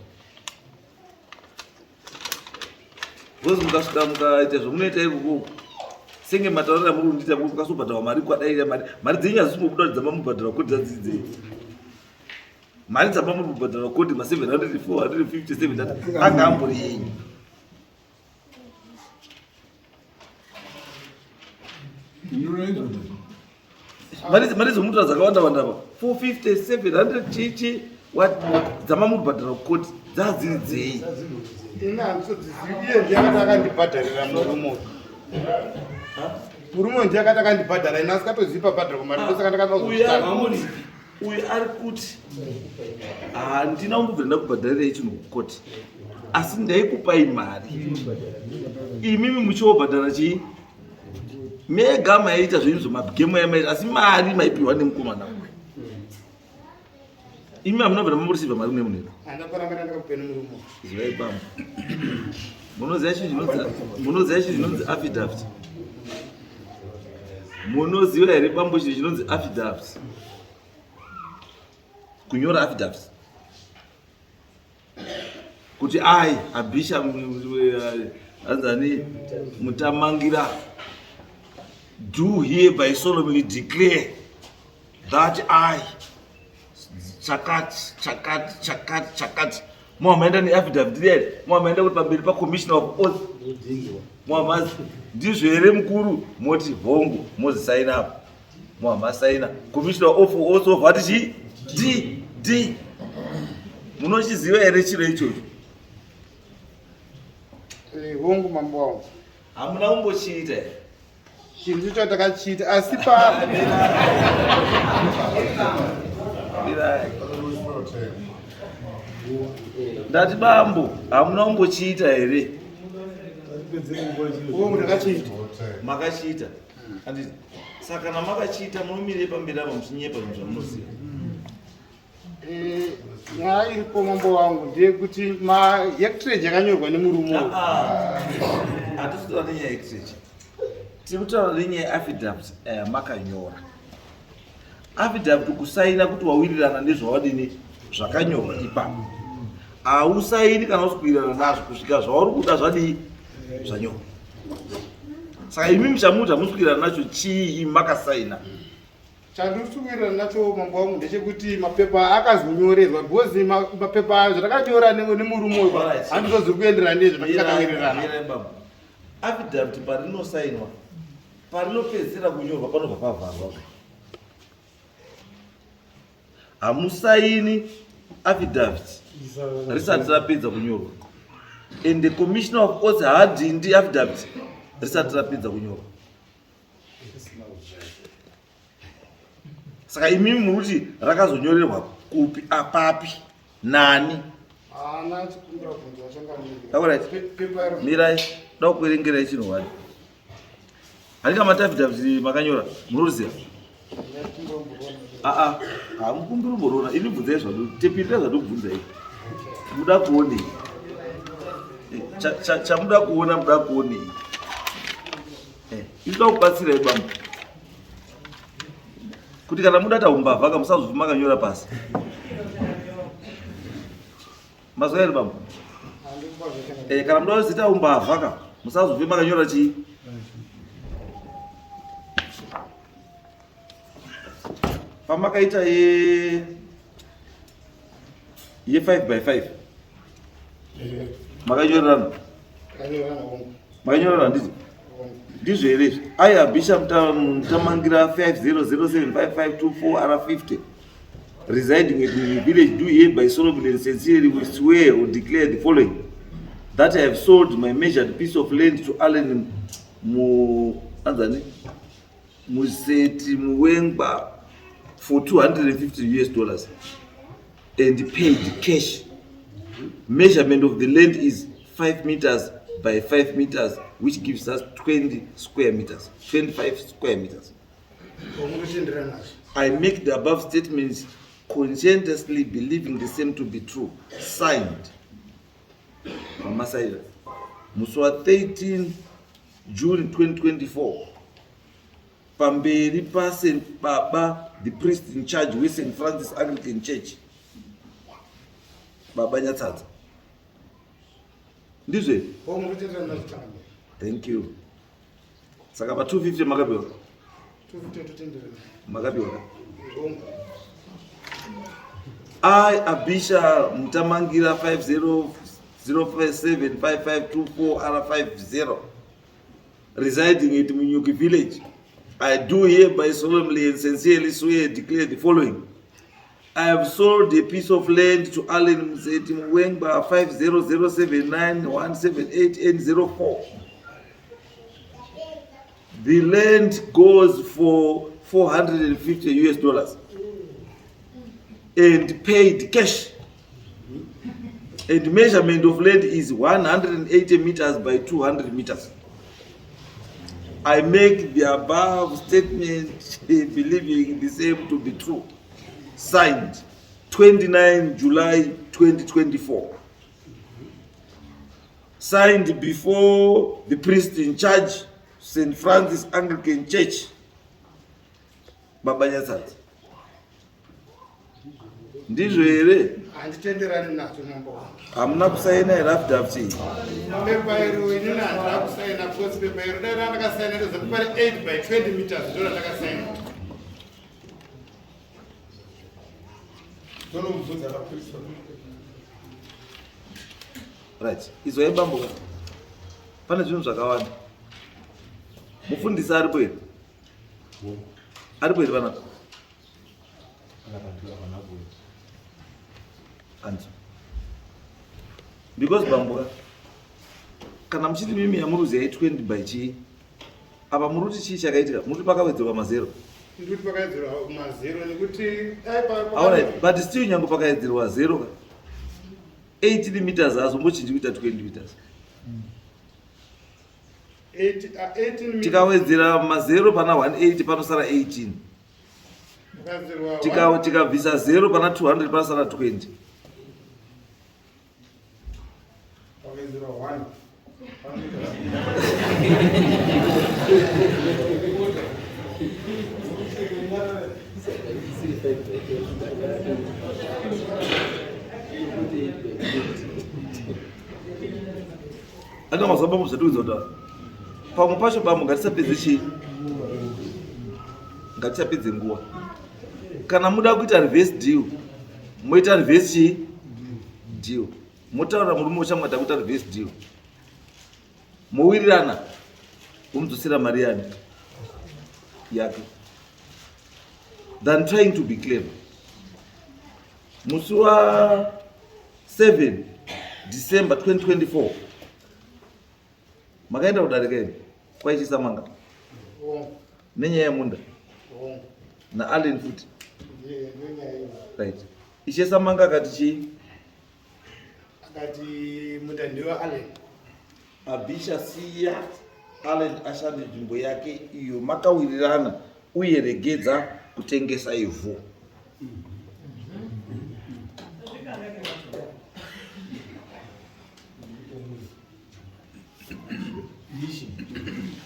because mukasvika mukaita zvamunoita ikoko, senge mataurira muri kundiita, mukazobhadharwa mari kwadaira mari dzenyu hadzisi kungobuda kuti dzamamubhadharwa koti dzadzidzei. Mari dzamamubhadharwa koti ma700, 457 anga ambori yenyu. Mari dzomutora dzakawanda wanda pa 450, 700, chichi what, dzamamubhadhara koti dzadziri dzei? Ini handisodzizivi. Iye ndiye akati akandibhadharira murume uyu. Murume uyu ndiye akati akandibhadhara, ini asikatozivi pabhadharwa mari, ndosaka ndakada Uyu ari kuzotanga. Uyu ari kuti handina kumbobvira ndakubhadharirai chinhu kukoti, asi ndaikupai mari, imimi muchiobhadhara chii mega. Maiita zvenyu zvemagemu yamaita, asi mari maipiwa nemukomana uyu. Imi hamuna bvira mamborisivha mari kune munhu. Handaparangana ndakapeni murume uyu. Zivai bambo, munoziva chinhu chinonzi affidavit? Munoziva here bambo chinhu chinonzi affidavit, kunyora affidavit kuti ai abhisha anzani Mutamangira do hereby solemnly declare that I chakati chakati chakati chakati? Muhamaenda neaffidavit riyari, muhamaenda kuti pamberi pacommissioner of oath, muhamazi ndizvo here mukuru? Moti hongu, mozisaina apo, muhamasaina, commissioner of oath of ati chi d d. Munochiziva here chiro ichocho? Hongu mambo wangu. Hamuna kumbochiita here? Chinhu icho takachiita, asi pa Mirai. Ndati bambo, hamuna kumbochiita here? Hongu, ndakachiita. Makachiita, anditi? Saka kana makachiita, munomirei pamberi apa muchinyepa zvinhu zvamunoziva? Nyaya iripo mambo wangu ndeyekuti mahectarage yakanyorwa nemurume uyu. Hatisi kutaura nenyaya yehectarage, tiri kutaura nenyaya yeaffidavit yamakanyora. Affidavit kusaina kuti wawirirana nezvawadini, zvakanyorwa ipapo. Hausaini kana usi kuwirirana nazvo kusvika zvauri kuda zvadii, zvanyorwa. Saka imi muchamuti hamusi kuwirirana nacho chii, imi makasaina? Chandiri kuwirirana nacho mambo wangu ndechekuti mapepa akazonyorerwa, because mapepa ayo zvatakanyora nemurume uyu handizvo zviri kuenderana nezvo takawirirana. Mirai baba. Affidavit parinosainwa, parinopedzisira kunyorwa panobva pavharwa. Hamusaini affidavit risati rapedza kunyorwa, and the commissioner of oaths haadhindi affidavit risati rapedza kunyorwa. Saka imimi muri kuti rakazonyorerwa kupi, apapi, nani? Haana chikumbira kubvunza vachangamiri. Alright. Pepa iro. Mirai, da kuverengerai chinhu wani. Handika mataffidavit makanyora, munoriziva? Aa, hamukumbiri umboriona. Ini bvunzai zvado, tepindira zvandokubvunzai. Muda kuonei? Chamuda kuona, muda kuonei? Inoda kubatsirai bambo kuti kana muda taumbavha ka, musazofi makanyora pasi. Mazwa here bambo? Kana muda kuzita umbavha ka, musazofi makanyora chii. Pamakaita ye 5 by 5 makanyorerana? Takanyorerana, hongu. Makanyorerana, handiti? Hongu. Ndizvo here izvi? I Abisha Mutamangira 50075524 R50 residing at the village do hereby solemnly and sincerely swear or declare the following that I have sold my measured piece of land to Allen Mu anzani Museti Muwengwa for 250 US dollars and paid cash. Measurement of the land is 5 meters by 5 meters which gives us 20 square meters, 25 square meters. I make the above statements conscientiously believing the same to be true. Signed. Mamasaira. Musi wa 13 June 2024 pamberi paSt Baba the priest in charge weSt Francis Anglican Church Baba Nyatsadza. Ndizvo here? Thank you. Saka pa 250 makapiwa? Makapiwa ka? I Abisha Mutamangira 50075524 R50 residing at Munyuki village. I do hereby solemnly and sincerely swear and declare the following. I have sold a piece of land to Allen Mzeti Muwengba 500791788N04. The land goes for 450 US dollars and paid cash. And measurement of land is 180 meters by 200 meters. I make the above statement believing the same to be true. Signed 29 July 2024. Signed before the priest in charge, St. Francis Anglican Church, Baba Nyatsatsa. Ndizvo here? Handitenderani nazvo mambo wangu. Hamuna kusaina here affidavit iyi? Pepa iro inini handina kusaina because pepa iro dai randakasaina ndozati pari 8 by 20 meters ndo randakasaina. Tonomubvunza kapurisa. Right. Izwai bambo ka. Pane zvinhu zvakawanda. Mufundisi aripo here? Aripo here panapa? Anzi. Because bambo ka. Kana muchiti mimi yamuruzi yai 20 by chii? Apa muri kuti chii chakaitika? Muri kuti pakawedzerwa mazero. Ndikuti pakawedzerwa mazero nekuti dai pa Alright, but still nyange pakawedzerwa zero ka. 18 meters hazombochinji kuita 20 meters. 18 meters. Tikawedzera mazero pana 180 panosara 18. Pakawedzerwa Tikabvisa zero pana 200 panosara 20. Pakawedzerwa 1. Anga mazuva bambo zvatiudza kuti pamwe pacho bambo ngatisapedze chii, ngatisapedze nguva. Kana muda kuita reverse deal, moita reverse chii deal, motaura murume uchamwata kuita reverse deal, mowirirana, womudzosera mari yani yake than trying to be clever. Musi wa 7 December 2024 makaenda kudarika imi kwaichisa manga nenyaya yemunda naAllen futi. Right. Ishe Samanga akati chii? Akati munda ndewa Allen. Abisha siya Allen ashande nzvimbo yake iyo makawirirana uye regedza kutengesa ivhu.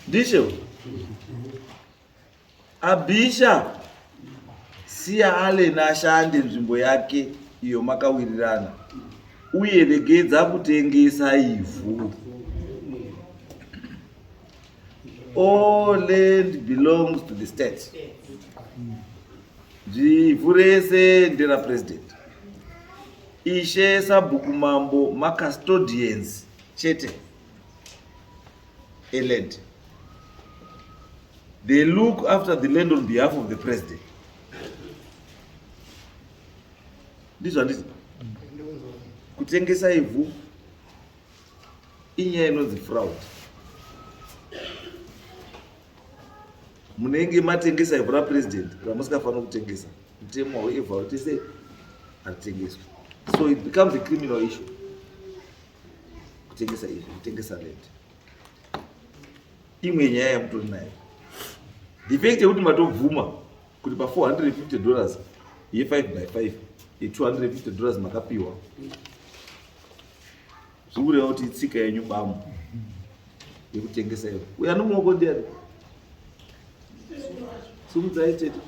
Ndishe Abisha siya Allen ashande nzvimbo yake iyo makawirirana uye regedza kutengesa ivhu. All land belongs to the state. Ivhu rese ndera president. Ishe sabhuku mambo macustodians chete eland. They look after the land on behalf of the president. Ndizvo handiti? Kutengesa ivhu inyaya inonzi fraud. Munenge matengesa ivhu rapresident ramusingafaniri kutengesa. Mutemo waivhu hauti sei haritengeswi. So it becomes a criminal issue. Kutengesa ivhu, kutengesa land. Imwe nyaya yamutori nayo. The fact yekuti matobvuma kuti pa 450 dollars ye 5 by 5 ye 250 dollars makapiwa zvikureva kuti itsika yenyu bamu yekutengesa iyo. Uyo anomuoko ndiani? Sumudzai tete.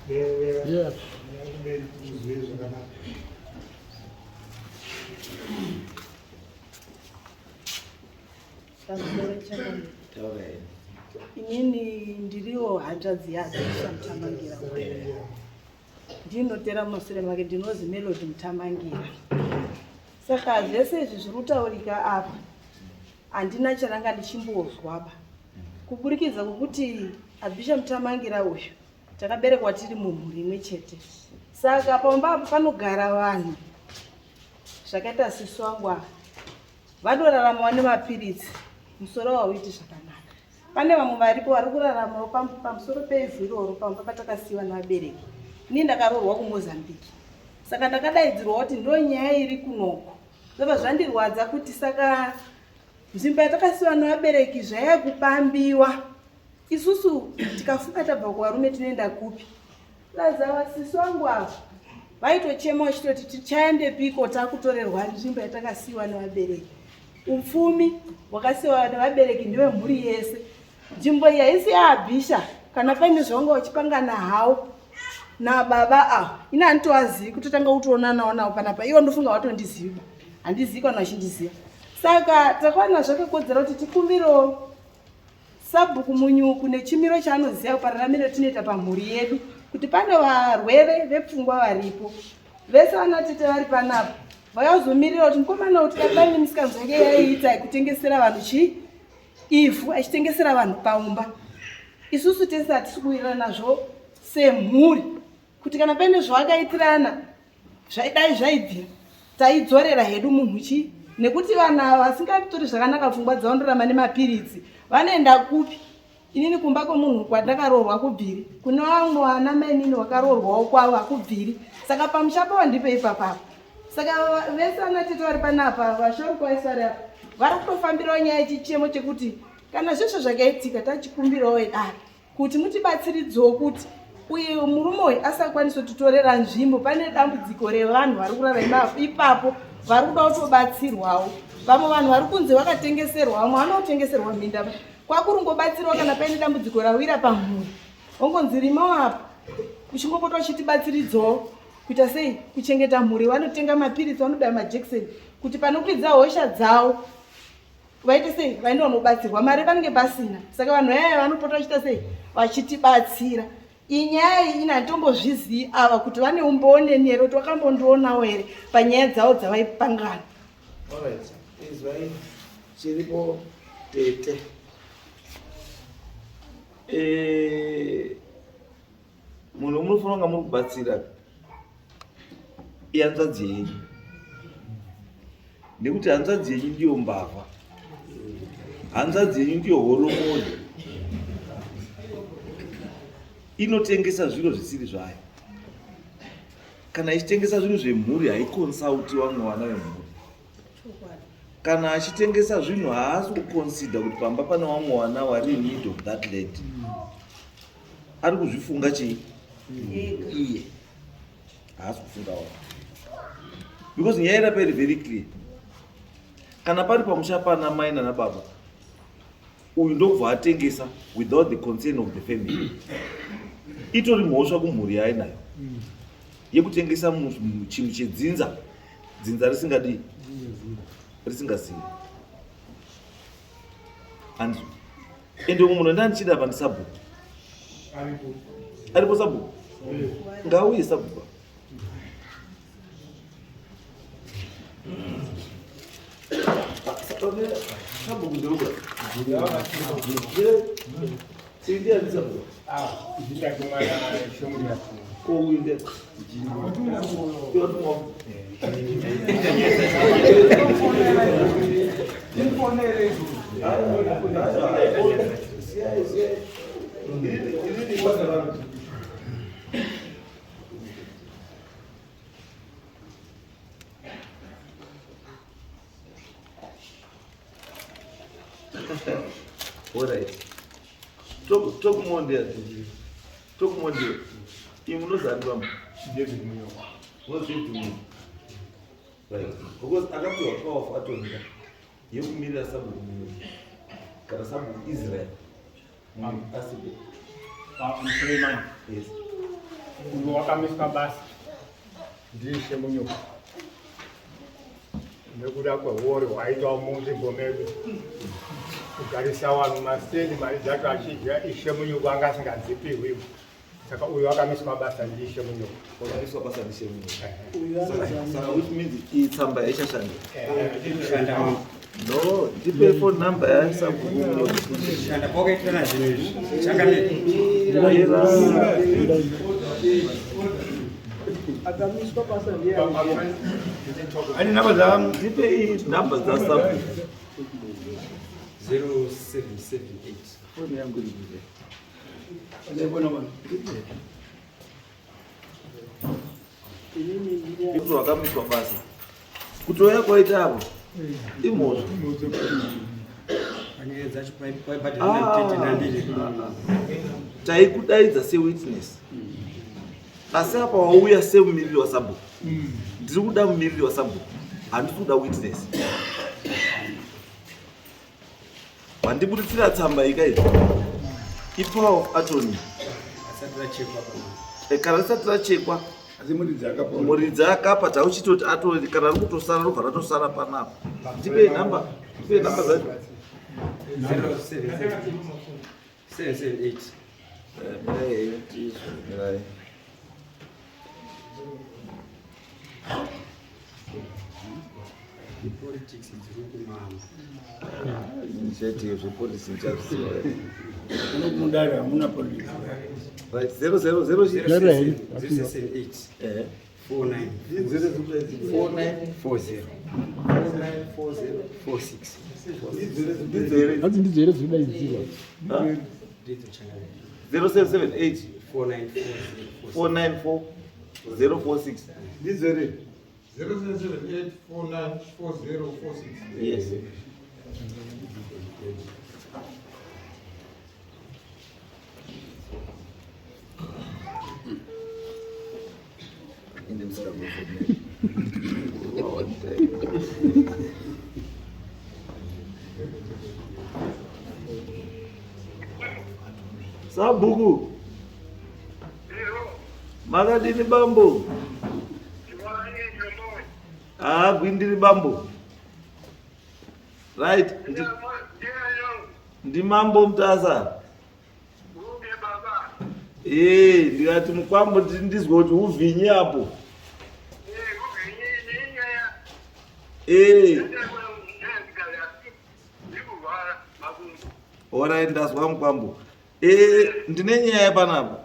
Yeah. Inini ndiriwo hanzvadzi yaAbisha Mutamangira. Ndinotera mumasure make, ndinozi Melody Mutamangira. Saka zvese izvi zviri kutaurika apa handina charanga ndichimbozwaba, kuburikidza kwokuti Abisha Mutamangira uyu takaberekwa tiri mumhuri imwe chete. Saka pamba apo panogara vanhu zvakaita sisu vangu ava vanoraramawo nemapiritsi, musoro hauiti zvakanaka. Pane vamwe varipo vari kuraramawo pamusoro peivhu iroro pamba patakasiyiwa nevabereki. Ini ndakaroorwa kuMozambique, saka ndakadaidzirwa kuti ndo nyaya iri kunoko. Zvobva zvandirwadza kuti saka nzvimbo yatakasiyiwa nevabereki zvayakupambiwa, isusu tikafunga tabva kuvarume tinoenda kupi? Laza vasisi vangu ava vaitochema vachitoti tichaendepiko takutorerwa nzvimbo yatakasiyiwa nevabereki. Upfumi hwakasiyiwa nevabereki ndewemhuri yese. Nzvimbo iyi haisi yaAbhisha, kana paine zvavanga vachipangana hawo nababa ava ini handitovazivi, kutotanga kutoonanawo navo panapa. Ivo ndofunga vatondiziva, handizivi kana vachindiziva. Saka takaona zvakakodzera kuti tikumbirewo sabhuku Munyuku nechimiro chaanoziva pararamiro tinoita pamhuri yedu, kuti pane varwere vepfungwa varipo vese vanatete vari panapa vakazomirira kuti mukomana kuti kapaine misikanzwa yake yaiita kutengesera vanhu chii ivhu, achitengesera vanhu paumba. Isusu tese hatisi kuwirirana nazvo semhuri, kuti kana paine zvavakaitirana zvaidai zvaibvira taidzorera hedu munhu chii, nekuti vanhu ava vasingatori zvakanaka pfungwa dzavo ndoramba nemapiritsi vanoenda kupi? Inini kumba kwemunhu kwandakaroorwa kubviri, kune vamwe vana mainini vakaroorwawo kwavo hakubviri. Saka pamusha pavo ndipo ipapapa. Saka vese vanatete vari panapa, vasharukwa vese vari apa vari kutofambirawo nyaya yechichemo chekuti kana zvesvo zvakaitika tachikumbirawo idare kuti mutibatsiridzewo kuti uyu murume uyu asakwanisa kutitorera nzvimbo. Pane dambudziko revanhu vari kurara ipapo vari kuda kutobatsirwawo. Vamwe vanhu vari kunze vakatengeserwa, vamwe vanotengeserwa minda, kwakuringobatsirwa kana paine dambudziko rawira pamhuri, ongonzi rimawo apa, uchingopota uchitibatsiridzawo kuita sei kuchengeta mhuri. Vanotenga mapiritsi, vanobaya majekiseni kuti panokwidza hosha dzavo vaite sei vaende vanobatsirwa. Mari vanenge pasina, saka vanhu vaya vanopota vachiita sei vachitibatsira. Inyaya iyi ini handitombozvizii ava kuti vane umbooneni here, kuti vakambondionawo here panyaya dzavo dzavaipangana. Alright, izwai chiripo tete. Munhu munofanira kunga muri kubatsira ihanzvadzi yenyu, nekuti hanzvadzi yenyu ndiyo mbavha, hanzvadzi yenyu ndiyo horomoni inotengesa zviro zvisiri zvayo. Kana ichitengesa zvinhu zvemhuri haikonsauti vamwe vana vemhuri. Kana achitengesa zvinhu haasi kukonsida kuti pamba pane vamwe vana vari in need of that land. Ari kuzvifunga chii iye, haasi kufunga vamwe, because nyaya irapa iri very clear. Kana pari pamusha pana mai nana baba, uyu ndokubva atengesa without the concern of the family, itori mhosva kumhuri yaainayo yekutengesa chinhu chedzinza, dzinza risingadii, risingazivi. Anzi ende umwe munhu ndandichida apa ndisabhuku aripo, sabhuku ngauye sabhuku. Pane sabhuku ndeuka. India ndi sabhuku. Ko uinde. Siyai siyai. Ini basa rangu. Alright. Talk more there. Talk more there. Imi munozani bambo? David Munyoka. What's David Munyoka? Right. Because akapiwa power of attorney yekumirira sabhuku Munyoka. Kana sabhuku Israel. Asipo. Suleiman. Yes. Uyo wakamiswa basa ndiishe Munyoka nekuda kwehuori hwaitwa munzvimbo medu kugarisa vanhu masendi mari dzacho achidya ishe Munyoka anga asingadzipiwi saka uyo akamiswa basa ndiishe Munyoka. Wakamiswa basa ndiishe Munyoka. Saka which means iyi tsamba yaichashanda. No, ndipe phone number yasabhuku. Shanda kwakaitirana zvinhu izvi. Changamire. Akamiswa basa ndiye. Ane namba dza ndipe iyi namba dza sabhuku. 0778. Phone yangu iri kuze. Kuti wakamiswa basa. Kutouya kwaita apo imhosva. Panyaya dzacho paibhadhara natete nandiri. Taikudaidza sewitness. Asi apa wauya semumiriri wasabhuku. Ndiri kuda mumiriri wasabhuku. Handisi kuda witness. Wandibuditsira tsamba ika iyi. Ipower of attorney. Asati rachekwa pamwe. Kana risati rachekwa Asi muridzi akapa. Muridzi akapa tauchitoti atori kana riri kutosara robva ratosara panapa. Ndipe namba, ndipe namba dzacho. 778. Mirai, tizvo, mirai. Politics dziri kumama. Ndichaitike zvepolisi ndichazviziva. Mudare hamuna politics. Right, 0 0 0 078. 49. 49 40. 49 40 46. Ndidzo here? Hanzi ndidzo here dzinodaidzirwa? Ndidzo changamire. 0778 49 494 046. Ndidzo here? 0778 494046. Yes. Inde musikazofonera. Sabhuku. Makadini bambo? Ah, gwindiri bambo. Right. Ndimambo Mutasa. Eh, ndikati mukwambo ndizwe kuti uvhinyi apo. Eh. Alright, ndazwa mukwambo. Eh, ndine nyaya panapa.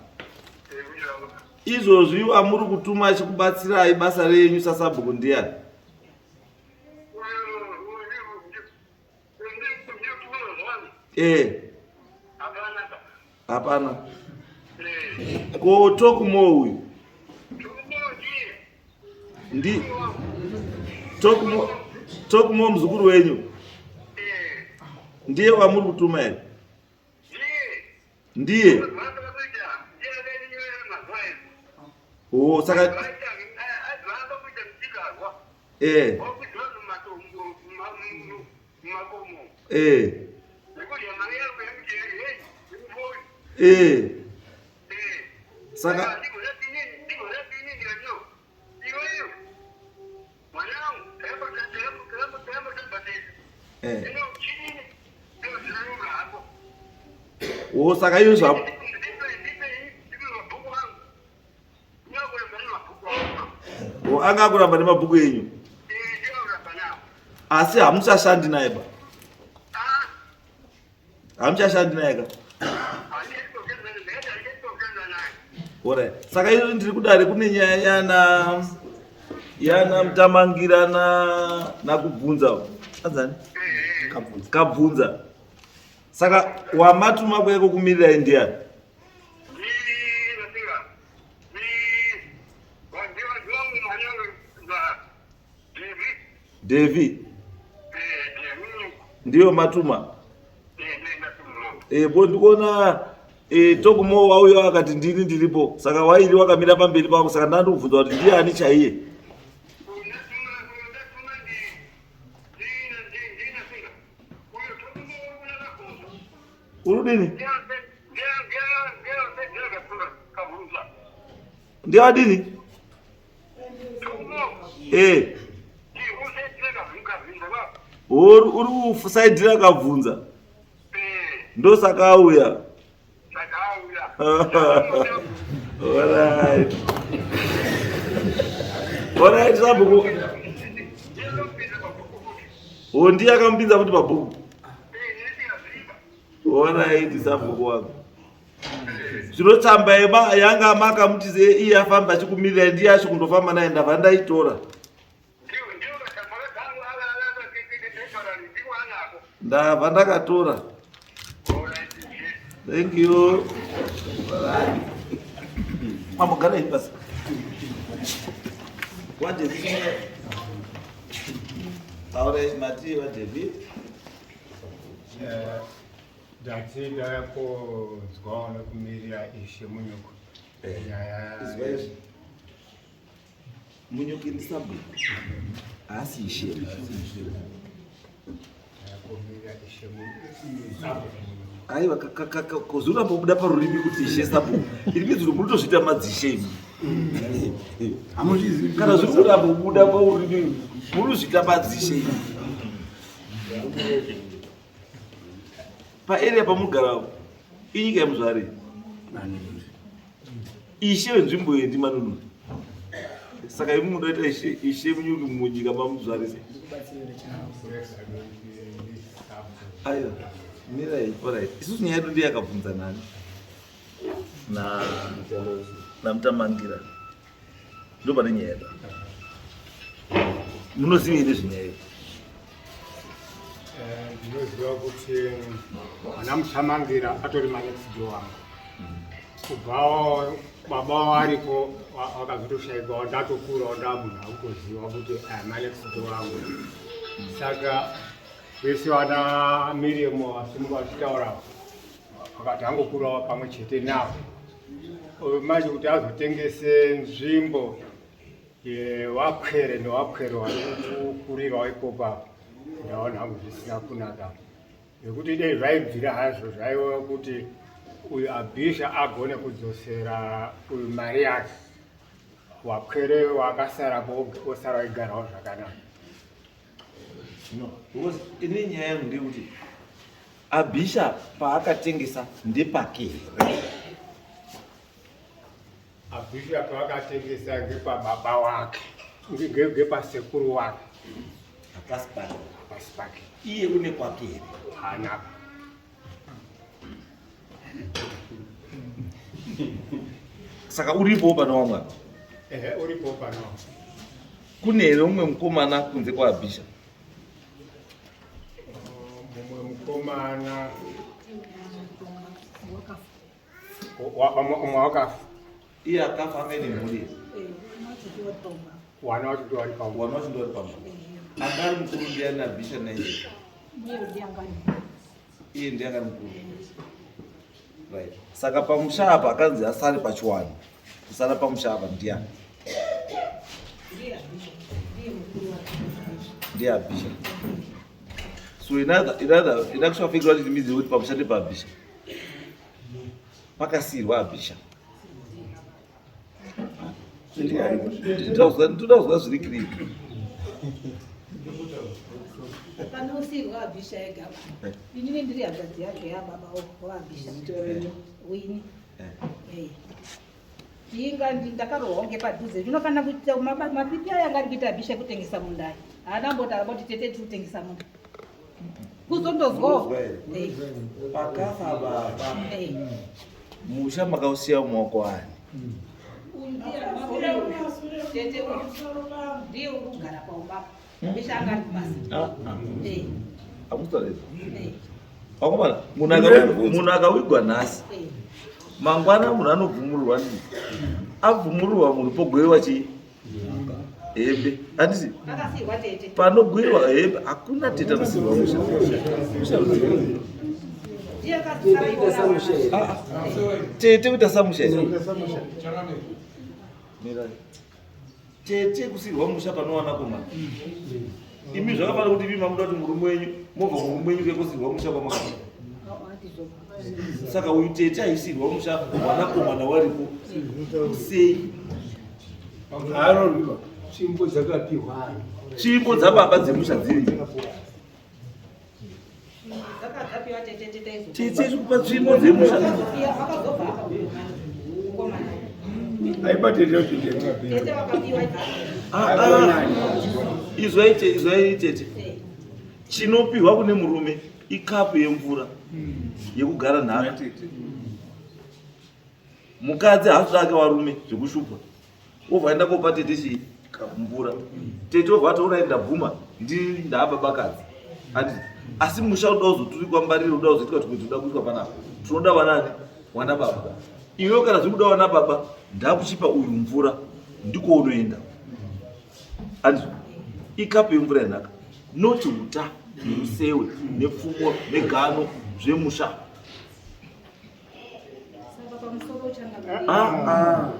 Izvozvi amuri kutuma achikubatsirai basa renyu sasabhuku ndiyani? Eh. Hapana. Ko Talkmore uyu? Ndi Talkmore Talkmore muzukuru wenyu? Ndiye wamuri kutuma here? Ndiye. Oh, saka eh. Eh. Eh. Saka eh. Oh, saka iyo zva Oh, anga akuramba nemabhuku enyu. Asi hamuchashandi naye ba. Hamuchashandi naye ka? Orit, saka izvo ndiri kudare kune nyaya yana yana Mutamangira na nakubvunza anzani Kabvunza. Saka wamatuma kuya kokumirirai ndiani? Devi ndiyo matuma bo ndikuona Tokumo wauya akati ndini ndiripo, saka wairi wakamira pamberi pako, saka ndandikubvunza kuti ndiani chaiye. Uri kudini? Ndiadini? Uri kusaidhira Kabvunza, ndosaka auya. Alright, sabhuku o ndiye akamupinza futi pabhuku. Alright, sabhuku wangu, zvino tsamba yanga makamuti iye afamba achikumirira ndiye acho kundofamba naye, ndabva ndaitora, ndabva ndakatora. Thank you. Mambo, basi waDavid, taura mati waDavid. Ndati ndauya kunzwawo nekumirira Ishe Munyuko nyaya. Izwa izvi, Munyuki ndisabhuku, haasi ishe. Ndauya kumirira Ishe Sabhuku Munyuko. Aiwa, kuzoramba kubuda parurimi kuti ishe sabhuku, iri mizuro munotozviita madzishe imi. Kana zviri kuramba kubuda paurimi, munozviita madzishe imi. Paarea pamugara inyika yemuzvare, ishe wenzvimbo iyi ndiManunuri, saka imi munoita ishe Munyuki munyika mamuzvare sei? Aiwa, mirai. Alright, isusu nyaya yedu ndeyakabvunza nani naMutamangira, ndo pane nyaya yedu. Munozivei nezvenyaya yedu? Ndinoziva kuti ana Mutamangira atori manext door wangu kubvawo baba wariko wakazotoshaikwawo, ndatokurawo, ndamunhu akutoziva kuti aya manext door wangu. Saka vese vana Miriam vasimuka vachitaura vakati angokurawo pamwe chete navo. Manje kuti azotengese nzvimbo yewakwere newakwere wari kukurirawo ipopo apo, ndaona hangu zvisina kunaka, nekuti dei zvaibvira hazvo zvaiva kuti uyu Abhisha agone kudzosera uyu mari yake, wakwere wakasarapo osara waigarawo zvakanaka. No, because ini nyaya yangu ndeyekuti Abhisha paakatengesa ndepake here? Abhisha paakatengesa ngepababa wake, ngepasekuru wake. Hapasi pake. Hapasi pake. Iye une kwake here? Haana. Saka uripowo pana wamwari? Ehe, uripo pano. Kune here mumwe mukomana kunze kwaAbhisha? Mumwe mukomana, umwe wakafa. Iye akafa anga ine mhuri here? Wana wacho ndo vari pamwe. Wana wacho ndo vari pamwe. Anga ari mukuru ndiani, Abhisha naiye? Iye ndiye anga ari mukuru, right? Saka pamusha apa akanzi asare pachiwani, kusara pamusha apa ndiani? Ndiye Abhisha. So in actual fact, what it means kuti pamusha ndepaAbhisha, pakasiyirwa Abhisha. Ndoda kuzwa zviri clear. Panosiyirwa Abhisha ega, inini ndiri hanzvadzi yake yababa waAbhisha Wini. Inga ndakarohwa ngepadhuze, zvinofanira kuita mapipi aya anga ari kuita Abhisha kutengesa munda aya, haana mboti akamboti tete tiri kutengesa munda. Kuzondozwawo. Pakafa baba, musha makausiya mumaoko ani? Tete uyu ndiye uri kugara paumba. Misha anga ari kubasa. Ah, ah. Hamusitaurezi. Vakomana, munhu akawigwa nhasi, mangwana munhu anobvumurwa ndi abvumurwa munhu pogwewa chii? Hembe. Handiti? Akasirwa tete. Panogwiwa hembe hakuna tete anosirwa musha. Musha rudzii? Ndiye akasara iwona. Tete kuita samusha here? Mirai. Tete kusirwa musha panowana komana. Imi zvakafanira kuti imi mamuda kuti murume wenyu mobva kumurume wenyu kekusirwa musha kwamakabva. Saka uyu tete aisirwa musha wanakomana waripo sei? Haarorwiwa. Tsvimbo dzakapihwa ani? Tsvimbo dzababa dzemusha dziri. Dzakadzapiwa tete tete izo. Tete iri kupa tsvimbo dzemusha. Akazobva apa mukomana. Aibatete kuti ndiyakapiwa. Tete wakapiwa ibva. Ah, ah. Izwai izwai tete. Chinopiwa kune murume ikapu yemvura yekugara nhaka. Mukadzi haasvake varume zvekushupa. Wobva aenda kopa tete chii? Mvura. Tete wobva ati orai ndabvuma ndi ndaababakadzi. Handiti? Asi musha unoda kuzoturikwa mbariro unoda kuzoitwa kuti unoda kuitwa panapa. Tinoda wanani? Wana baba. Iwe kana zviri kuda wana baba ndakuchipa uyu mvura ndiko unoenda. Handiti? Ikapu yemvura yanaka. Not uta nemusewe nepfumo negano zvemusha. Saka pamusoro uchanga. Ah, ah.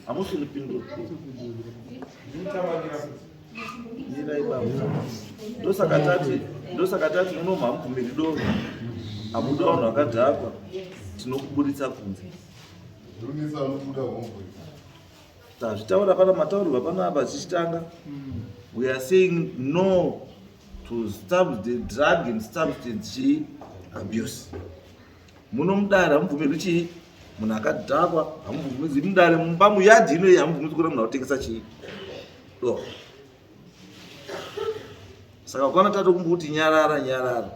Hamusi kunipindura. Mirai baba. Ndosaka tati muno hamubvumiri doro. Hamuda vanhu vakadhakwa. Tinokuburitsa kunze. Ndonetsa anobuda homwe. Tazvitaura pana mataurirwa panapa tichitanga. We are saying no to stop the drug and substance chii abuse. Muno mudare hamubvumirwi chii? Munhu akadhakwa hamubvumirwi mudare mumba muyadhi inoyi hamubvumirwi kuona munhu akutengesa chii? Doro. Saka ukaona tatokumbuti nyarara nyarara.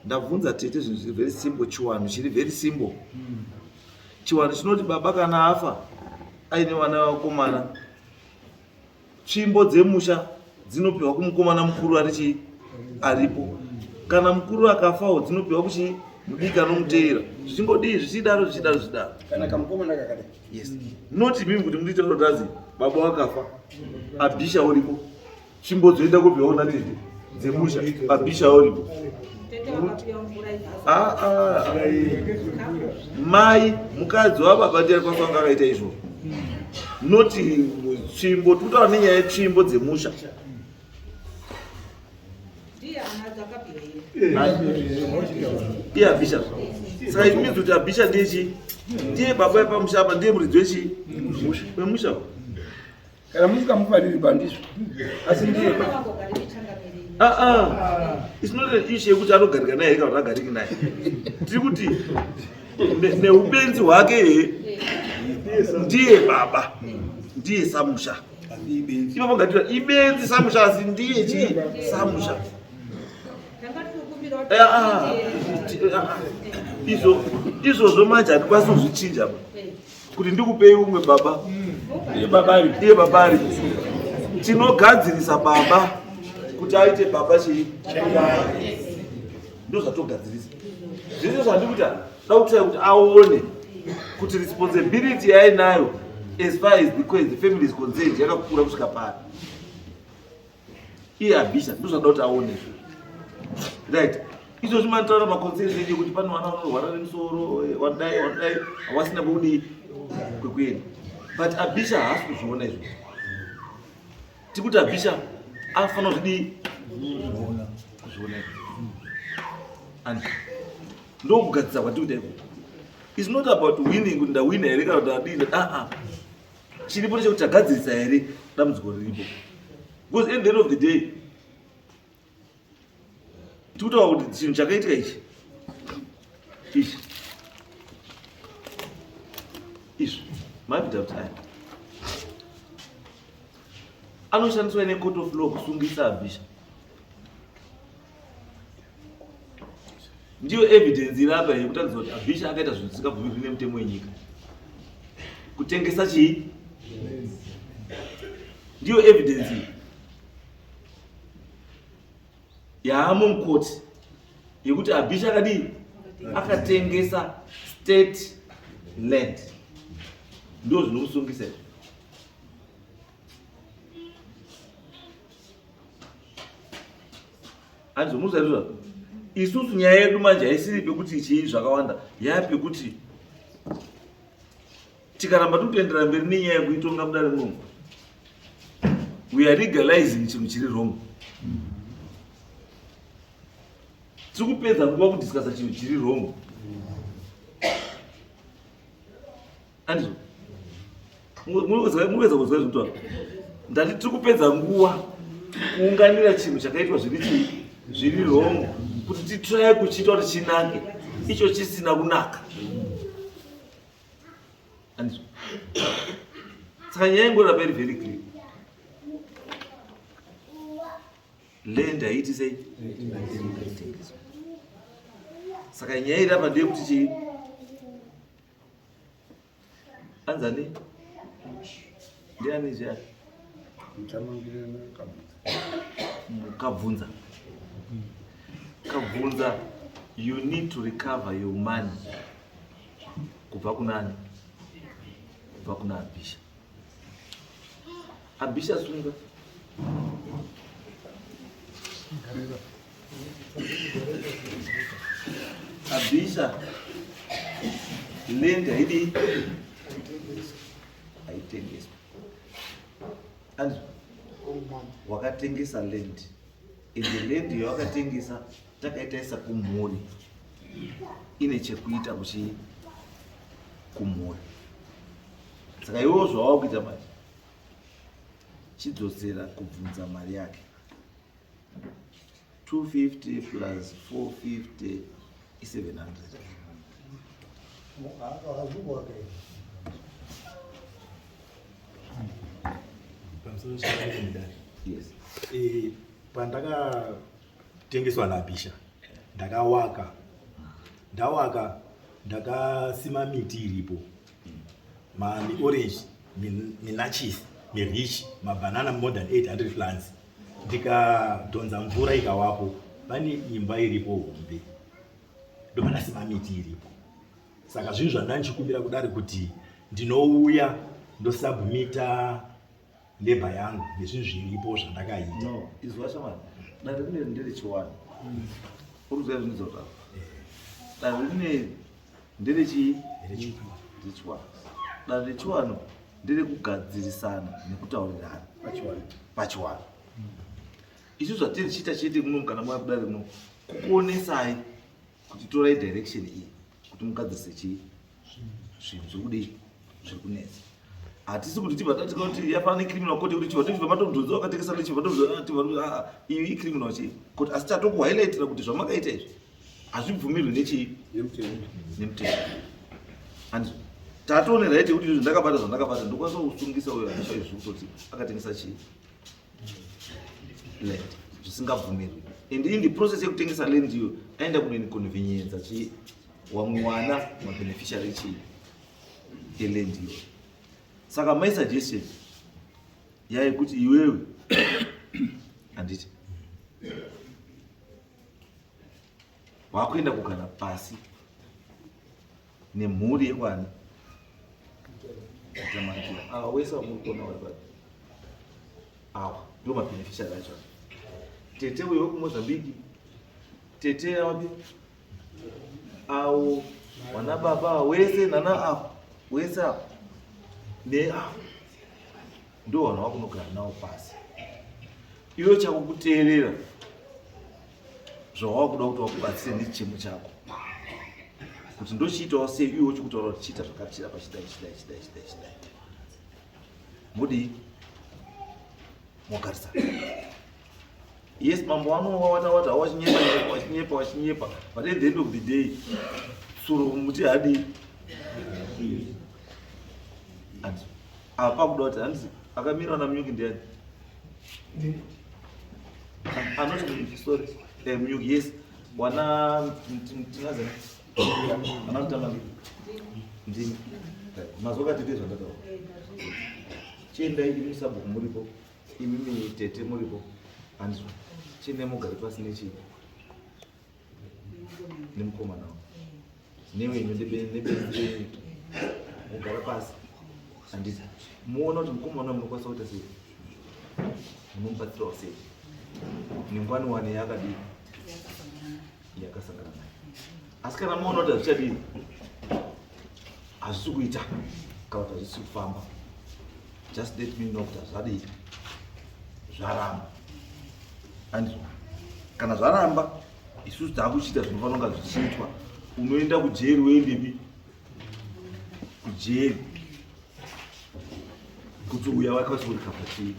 Ndabvunza tete zvinhu zviri very simple, chiwanhu chiri very simple. Chiwanhu chinoti baba kana afa aine vana vakomana, tsvimbo dzemusha dzinopiwa kumukomana mukuru ari chii aripo. Kana mukuru akafawo dzinopiwa kuchii mudiki anomuteera. Zvichingodii zvichidaro zvichidaro zvichidaro. Kana kamukomana kakadai. Yes. Not imimi kuti munoita rodazi baba wakafa abhisha uripo. Tsvimbo dzoenda kupiwa kuna tete dzemusha abhisha uripo. Tete wakapiwa mvura ibva. Ah, ah. Mai mukadzi wababa ndiye akwanisa kunge akaita izvozvo. Not tsvimbo, tikutaura nenyaya yetsvimbo dzemusha. Ndiye ana dzakapiwa iye. Iye abhisha. Saka it means kuti abhisha ndiye chii? Ndiye baba wepamusha apa, ndiye muridzi wechii? Wemusha. Kana musikamufariri bandizvo. Asi ndiye Vana vangogara nechangamire. Ah, ah. It's not an issue yekuti anogarika naye here kana kuti agariki naye. Tiri kuti neupenzi hwake he ndiye baba, ndiye samusha. Ipapo ngatira ibenzi samusha asi ndiye chii samusha. Tanga tiri kukumbira kuti Eh, ah, ah, ah. Izvozvo manje handikwanisi kuzvichinja ba. Kuti ndikupei umwe baba. Iye baba aripo. Iye baba aripo. Tinogadzirisa baba kuti aite baba chii? Ndozvatogadzirisa. Zvese zvandikuita da kutsvaya kuti aone kuti responsibility yainayo as far as the family is concerned yakakura kusvika pari. Iye abhisha ndozvada kuti aone izvozvo. Right. Izvozvi manotaura maconcerns enyu kuti pane vana vanorwara nemusoro, wadai wadai havasina kwekudii kwekuenda. But abhisha haasi kuzviona izvozvo. Tikuti abhisha anofanira kuzvidii? Kuzviona izvozvo. And ndokugadzisa kwatiri kuita ikoko. It's not about winning kuti ndawina here kana kuti ndadii. Ah ah. Chiripo ndechekuti tagadzirisa here dambudziko riripo. Because at the end of the day tikutaura kuti chinhu chakaitika ichi ichi izvi mavidoubt aya anoshandiswa necourt of law kusungisa abhisha. Ndiyo evidence iri apa yekutaridza kuti Abisha akaita zvinhu zvisingabvumirwi nemutemo wenyika. Kutengesa chii? Ndiyo evidence iyi yaamo mukoti yekuti Abisha akadii? Akatengesa state land. Ndizvo zvinomusungisa izvo. Handizomuzarizva isusu nyaya yedu manje haisiri pekuti chii zvakawanda yaya pekuti tikaramba tikutoenderera mberi nenyaya yekuitonga mudare muno we are legalizing chinhu chiri wrong. Tiri kupedza nguva kudiscussa chinhu chiri wrong. Andizvo murikuedza kunzwa zvekutaura ndati tiri kupedza nguva kuunganira chinhu chakaitwa zviri chii zviri wrong kuti titraye kuchiita kuti chinake icho chisina kunaka. Andizvo saka nyaya ingoramba iri very clear. Land haiti sei? Saka nyaya iri apa ndeyekuti chii? Anzani? Ndiani zviya? Mukabvunza. Kabvunza, you need to recover your money. Kubva kunani? Kubva kuna Abisha. Abisha sunga. Abisha land haidi haitengeswa. Andrew, wakatengesa land. Ende land yawakatengesa takaitaisa kumhuri ine chekuita kuchi kumhuri. Saka iwewo zvawakuita manje chidzosera kubvunza mari yake. 250 plus 450 is 700. Pamusoro chemudare. Yes. Pandakatengeswa naBisha ndakawaka. Ndawaka ndakasima miti iripo. Mi orange, mi nachis, mi rich, ma banana more than 800 plants. Ndikadhonza mvura ikawapo, pane imba iripo hombe. Ndopandasima miti iripo. Saka zvinhu zvandanga ndichikumbira kudari kuti ndinouya ndosubmita labor yangu nezvinhu zviripo zvandakaita. No, izwa shamani. Dare rine nderechiwani. Uri kuziva zvinhu zvautaura. Dare rine nderechii? Nderechiwani. Dare rechiwano nderekugadzirisana nekutaurirana pachiwano. Isu zvatiri tichiita chete muno kana mauya kudare muno kukuonesai kuti torai direction iyi kuti mugadzirise chii zvinhu zviri kudii zviri kunetsa. Hatisi kuti tibva tatika kuti yafanana necriminal court yekuti chibva tibva matomudhonza wakatengesa nechibva tomudhonza iyi icriminal chii court, asi tatokuhighlightira kuti zvamakaita izvi hazvibvumirwi nechii nemutemo. And tatoone right yekuti izvi ndakabata zvandakabata ndokwanisa kusungisa uyo aisha izvi kutoti akatengesa chii land zvisingabvumirwi. And in the process yekutengesa land iyo aenda kunoinconvenienza chii wamwe wana mabeneficiary chii eland iyo. Saka my suggestion yayekuti iwewe handiti wakuenda kugara pasi nemhuri yekwani Mutamangira. Ava wese vamuri kuona vari pano ava ndiwo mabeneficiary acho. Tete uyo wekuMozambique, tete wapi awo vana baba wese nana avo wese avo neavo ndo vanhu vakunogara navo pasi. Iwe chako kuteerera zvawakuda kuti wakubatsire nechichemo chako kuti ndochiitawo sei, iwe uchikutaura kuti chiita zvakati chirapa chidai chidai chidai chidai chidai, modii mogarisana. Yes, mambo vanowawata wata wachinyepa wachinyepa wachinyepa, but at the end of the day tsuro muti hadii. And apa pakuda kuti hanzi akamira na Munyuki ndiani anoti Munyuki, sorry, Munyuki, yes. Wana tinazani ana mutamangira ndini mazuva katete zvandataura. Chiendai imi sabhuku muripo, imimi tete muripo, handizvo? Chiendai mugare pasi nechii nemukomana wako newenyu nebenzi renyu, mugara pasi, handiti? Muona kuti mukomana munokwanisa kuita sei, munomubatsirawo sei nengwani wane yaakadii yakasangana naye. Asi kana maona kuti hazvichadii, hazvisi kuita kana kuti hazvisi kufamba, just let me know kuti hazvadii, zvaramba, andizvo? Kana zvaramba, isusu taakuchiita zvinofanira kunga zvichiitwa. Unoenda kujeri, uendepi kujeri kuti uya wakwanisa kurikabva chii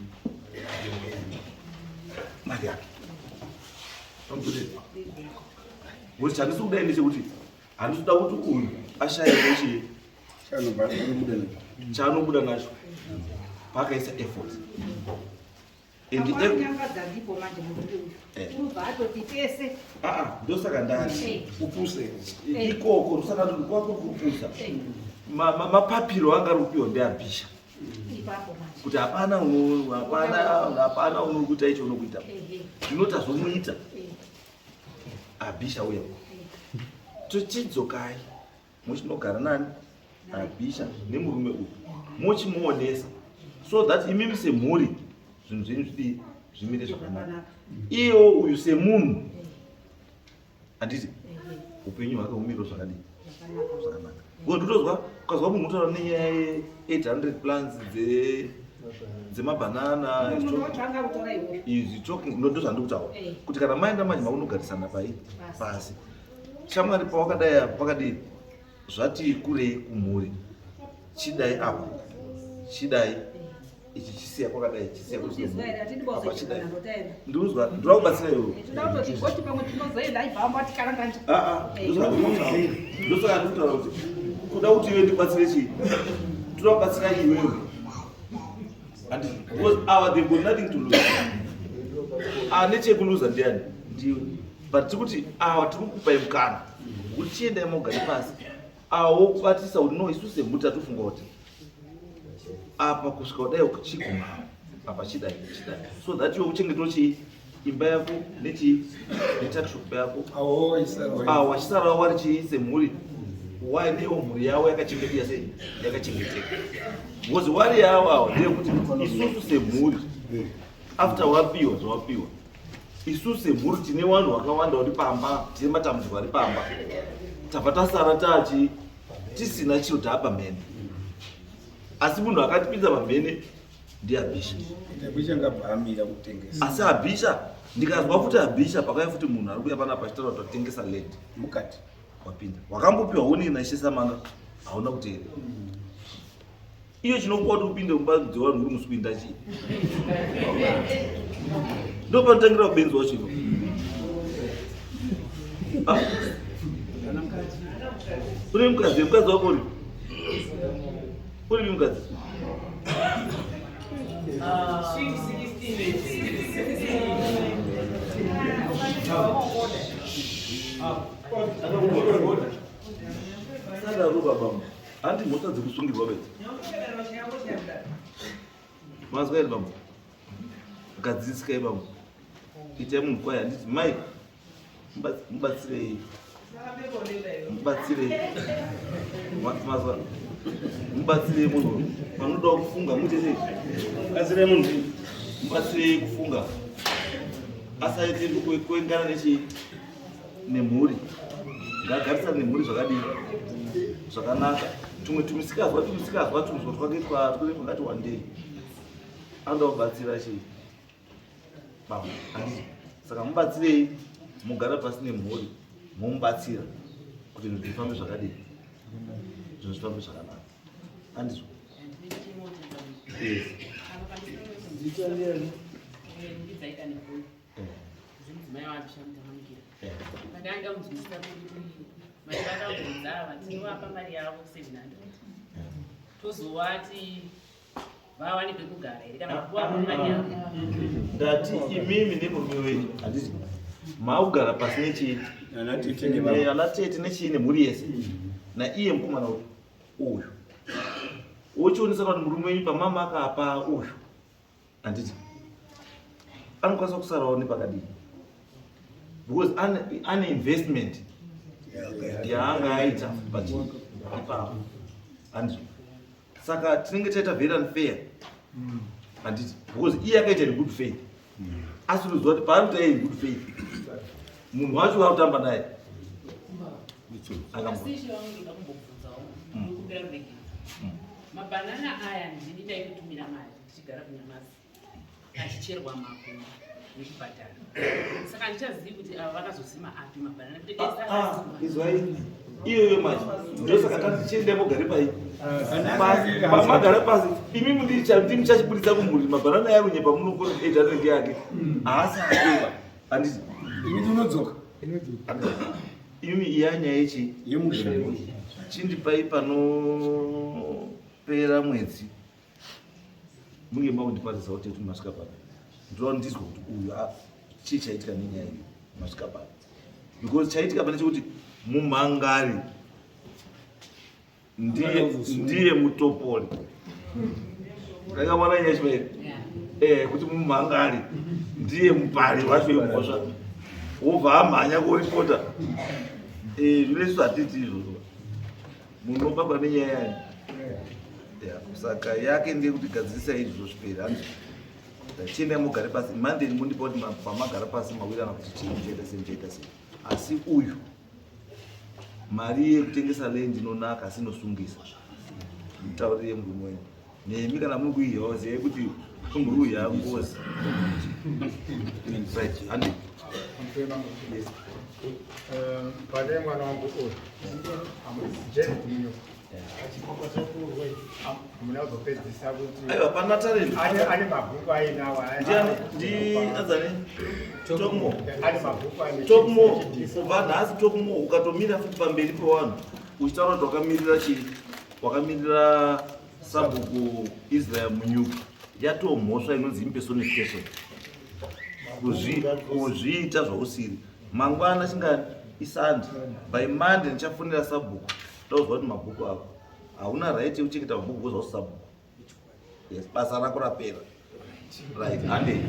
mari yake. Ngokuti chandisi kudai ndechekuti handisi kuda kuti uyu ashaye chii chaanobuda nacho paakaisa effort. And Nyanga ndipo manje murume uyu unobva atoti tese. Aa, ndosaka ndati upuse ikoko, ndosaka ndati kwako kupusa. Mapapiro anga ari kupiwa ndeabhisha ipapo manje kuti hapana hapana hapana unokuita icho unokuita. Ndinoti azomuita abhisha uya, tochidzokai muchinogara nani abhisha nemurume uyu, mochimuonesa so that imimi semhuri zvinhu zvenyu zvidii, zvimire zvakanaka. Iyewo uyu semunhu, handiti, upenyu hwake humiro zvakadii, zvakanaka. Ndotozwa ukazwa munhu utaura nenyaya ye800 plants dzemabhanana. Munhu kutora iwoyo. Izvi talking ndo zvandiri kutaura kuti kana maenda manje makunogarisana pai pasi, shamwari, pawakadai apa pakadii, zvati kurei kumhuri, chidai apa, chidai ichi, chisiya kwakadai, chisiya. Kutizwa here? Hatidi apa chidai. kuzoita taenda. Ndinozwa ndoda kubatsira iwewe. Toda kutoti goti pamwe tinozoenda aibva tikaranganja. Aa, ndosaka ndikutaura kuti kuda kuti iwe ndibatsire chii, toda kubatsira iwewe, and because our they've got nothing to lose. Ane chekuluza ndiani? Ndiwe. But tikuti awa tiri kukupai mukana kuti chiendai mogare pasi, awa wokubatisa kuti no, isusu semhuri tatofunga kuti apa kusvika kudai chiguma apa, chidai chidai, so that iwe uchengetewo chii imba yako nechii netuckshop yako. Awa wachisarawo wari chii semhuri wainewo mhuri yavo yakachengeteka sei, yakachengeteka, because wari yavo awa ndeyekuti isusu semhuri after wapiwa zvawapiwa, isusu semhuri tine vanhu vakawanda vari pamba, tine matambudziko ari pamba, tabva tasara tachi tisina chiro, taapa mhene. Asi munhu akatipinza pamhene ndiabhisha. Abhisha ngabva amira kutengesa. Asi abhisha, ndikazwa futi abhisha pakauya futi munhu ari kuuya panapa achitaura kuti atengesa land mukati wapinda, wakambopiwa honei naishe Samanga, hauna kuteerera. Iyo chinokupa kuti upinde mumba dzevanhu uri musi kuinda chii? Ndo panotangira ubenzi wacho ipapo. Ah. Une mukadzi? Mukadzi wako uri uripi mukadzi? Sweet 16. Sadaro babamu, handi mhosva dzekusungirwa bedzi. Mazwa here bambo? Gadzisikai bambo, itai munhu kwaye, handiti? Mai, mubatsirei, mubatsirei. Mazwa, mubatsirei munhu panodawo kufunga, muite sei? Batsirei munhu. Mubatsirei kufunga, asaite kuengana nechi nemhuri, ngagarisane nemhuri zvakadii, zvakanaka. Tumwe tumisikazwa, tumisikazwa tumwe twake twakati wandei, anoda kubatsira chii baba, handiti? Saka mubatsirei, mugara pasi nemhuri, momubatsira kuti zvinhu zvifambe zvakadii, zvinhu zvifambe zvakanaka, handizvo? Yes. Mudzimai waabhisha Mutamangira, pandanga munzwisisa kuti mari vakabvunza ava, tinovapa mari yavo 700, tozovati vawane pekugara here kana kuvapa mari yavo? Ndati imimi nemurume wenyu, handiti, maakugara pasi nechii. Ana tete nechii nemhuri yese naiye mukomana uyu uyu wochionesa kuti murume wenyu pamama akapa uyu handiti anokwanisa kusarawo nepakadii because ane investment yaanga aita pachii ipapo handiti saka tinenge taita very unfair handiti because iye akaita in good faith asi unoziva kuti paari kuita in good faith munhu wacho waakutamba naye Asi ishe wangu ndoda kumbobvunzawo ndokumbira ruregerero. Mabhanana aya ndini ndaikutumira mari tichigara kuNyamasi achicherwa makumbo nekubhadhara. Saka handichazivi kuti ava vakazosima api mabhanana kuti ese akasimwa. Izwai iyoyo manje ndosaka tati chiendai mogare pai pasi pamagara pasi imi ndimuchachibudisa kumhuri mabhanana yakunyepa munokora 800 yake haasi akeba handiti Imi unodzoka. Imi iya nyaya yechi yemusha chindipai panopera mwedzi munge makundiparidza kuti kuti masvika papi ndoda ndizwe kuti uyu chii chaitika nenyaya iyi masvika papi because chaitika pane chekuti mumhangari ndiye mutopoli rakawana nyaya chivairi eh kuti mumhangari ndiye mupari wacho wemhosva wobva amhanya koripota eh zvino isu hatiti izvozvo munobatwa nenyaya yani ya saka yake ndiye kuti gadzirisa izvozvo zviperi hanzi chiendai mugare pasi monday mundipa kuti pamagara pasi mawirana kuti chii muchaita sei muchaita sei asi uyu mari yekutengesa land inonaka asi inosungisa mutaurire murume wenyu nemi kana muri kuiyawo ziyai kuti muri kuiya ngozi right handi Pane mwana wangu uyu David Munyuka hamuna kuzopedzisa kuti Aiwa, pana Talent. Ane mabhuku ainawo. Ndiani? Ndi adzani? Tokmo. Ane mabhuku aine Tokmo kubva nhasi Tokmo ukatomira futi pamberi pevanhu uchitaura kuti wakamirira chii wakamirira sabhuku Israel Munyuki yatomhosva inonzi impersonification kuzviita zvausiri mangwana chingani isandi by Monday ndichafonera sabhuku ndauzwa kuti mabhuku ako hauna right yekuchengeta mabhuku because hausi sabhuku. Yes, basa rako rapera. Right, hande.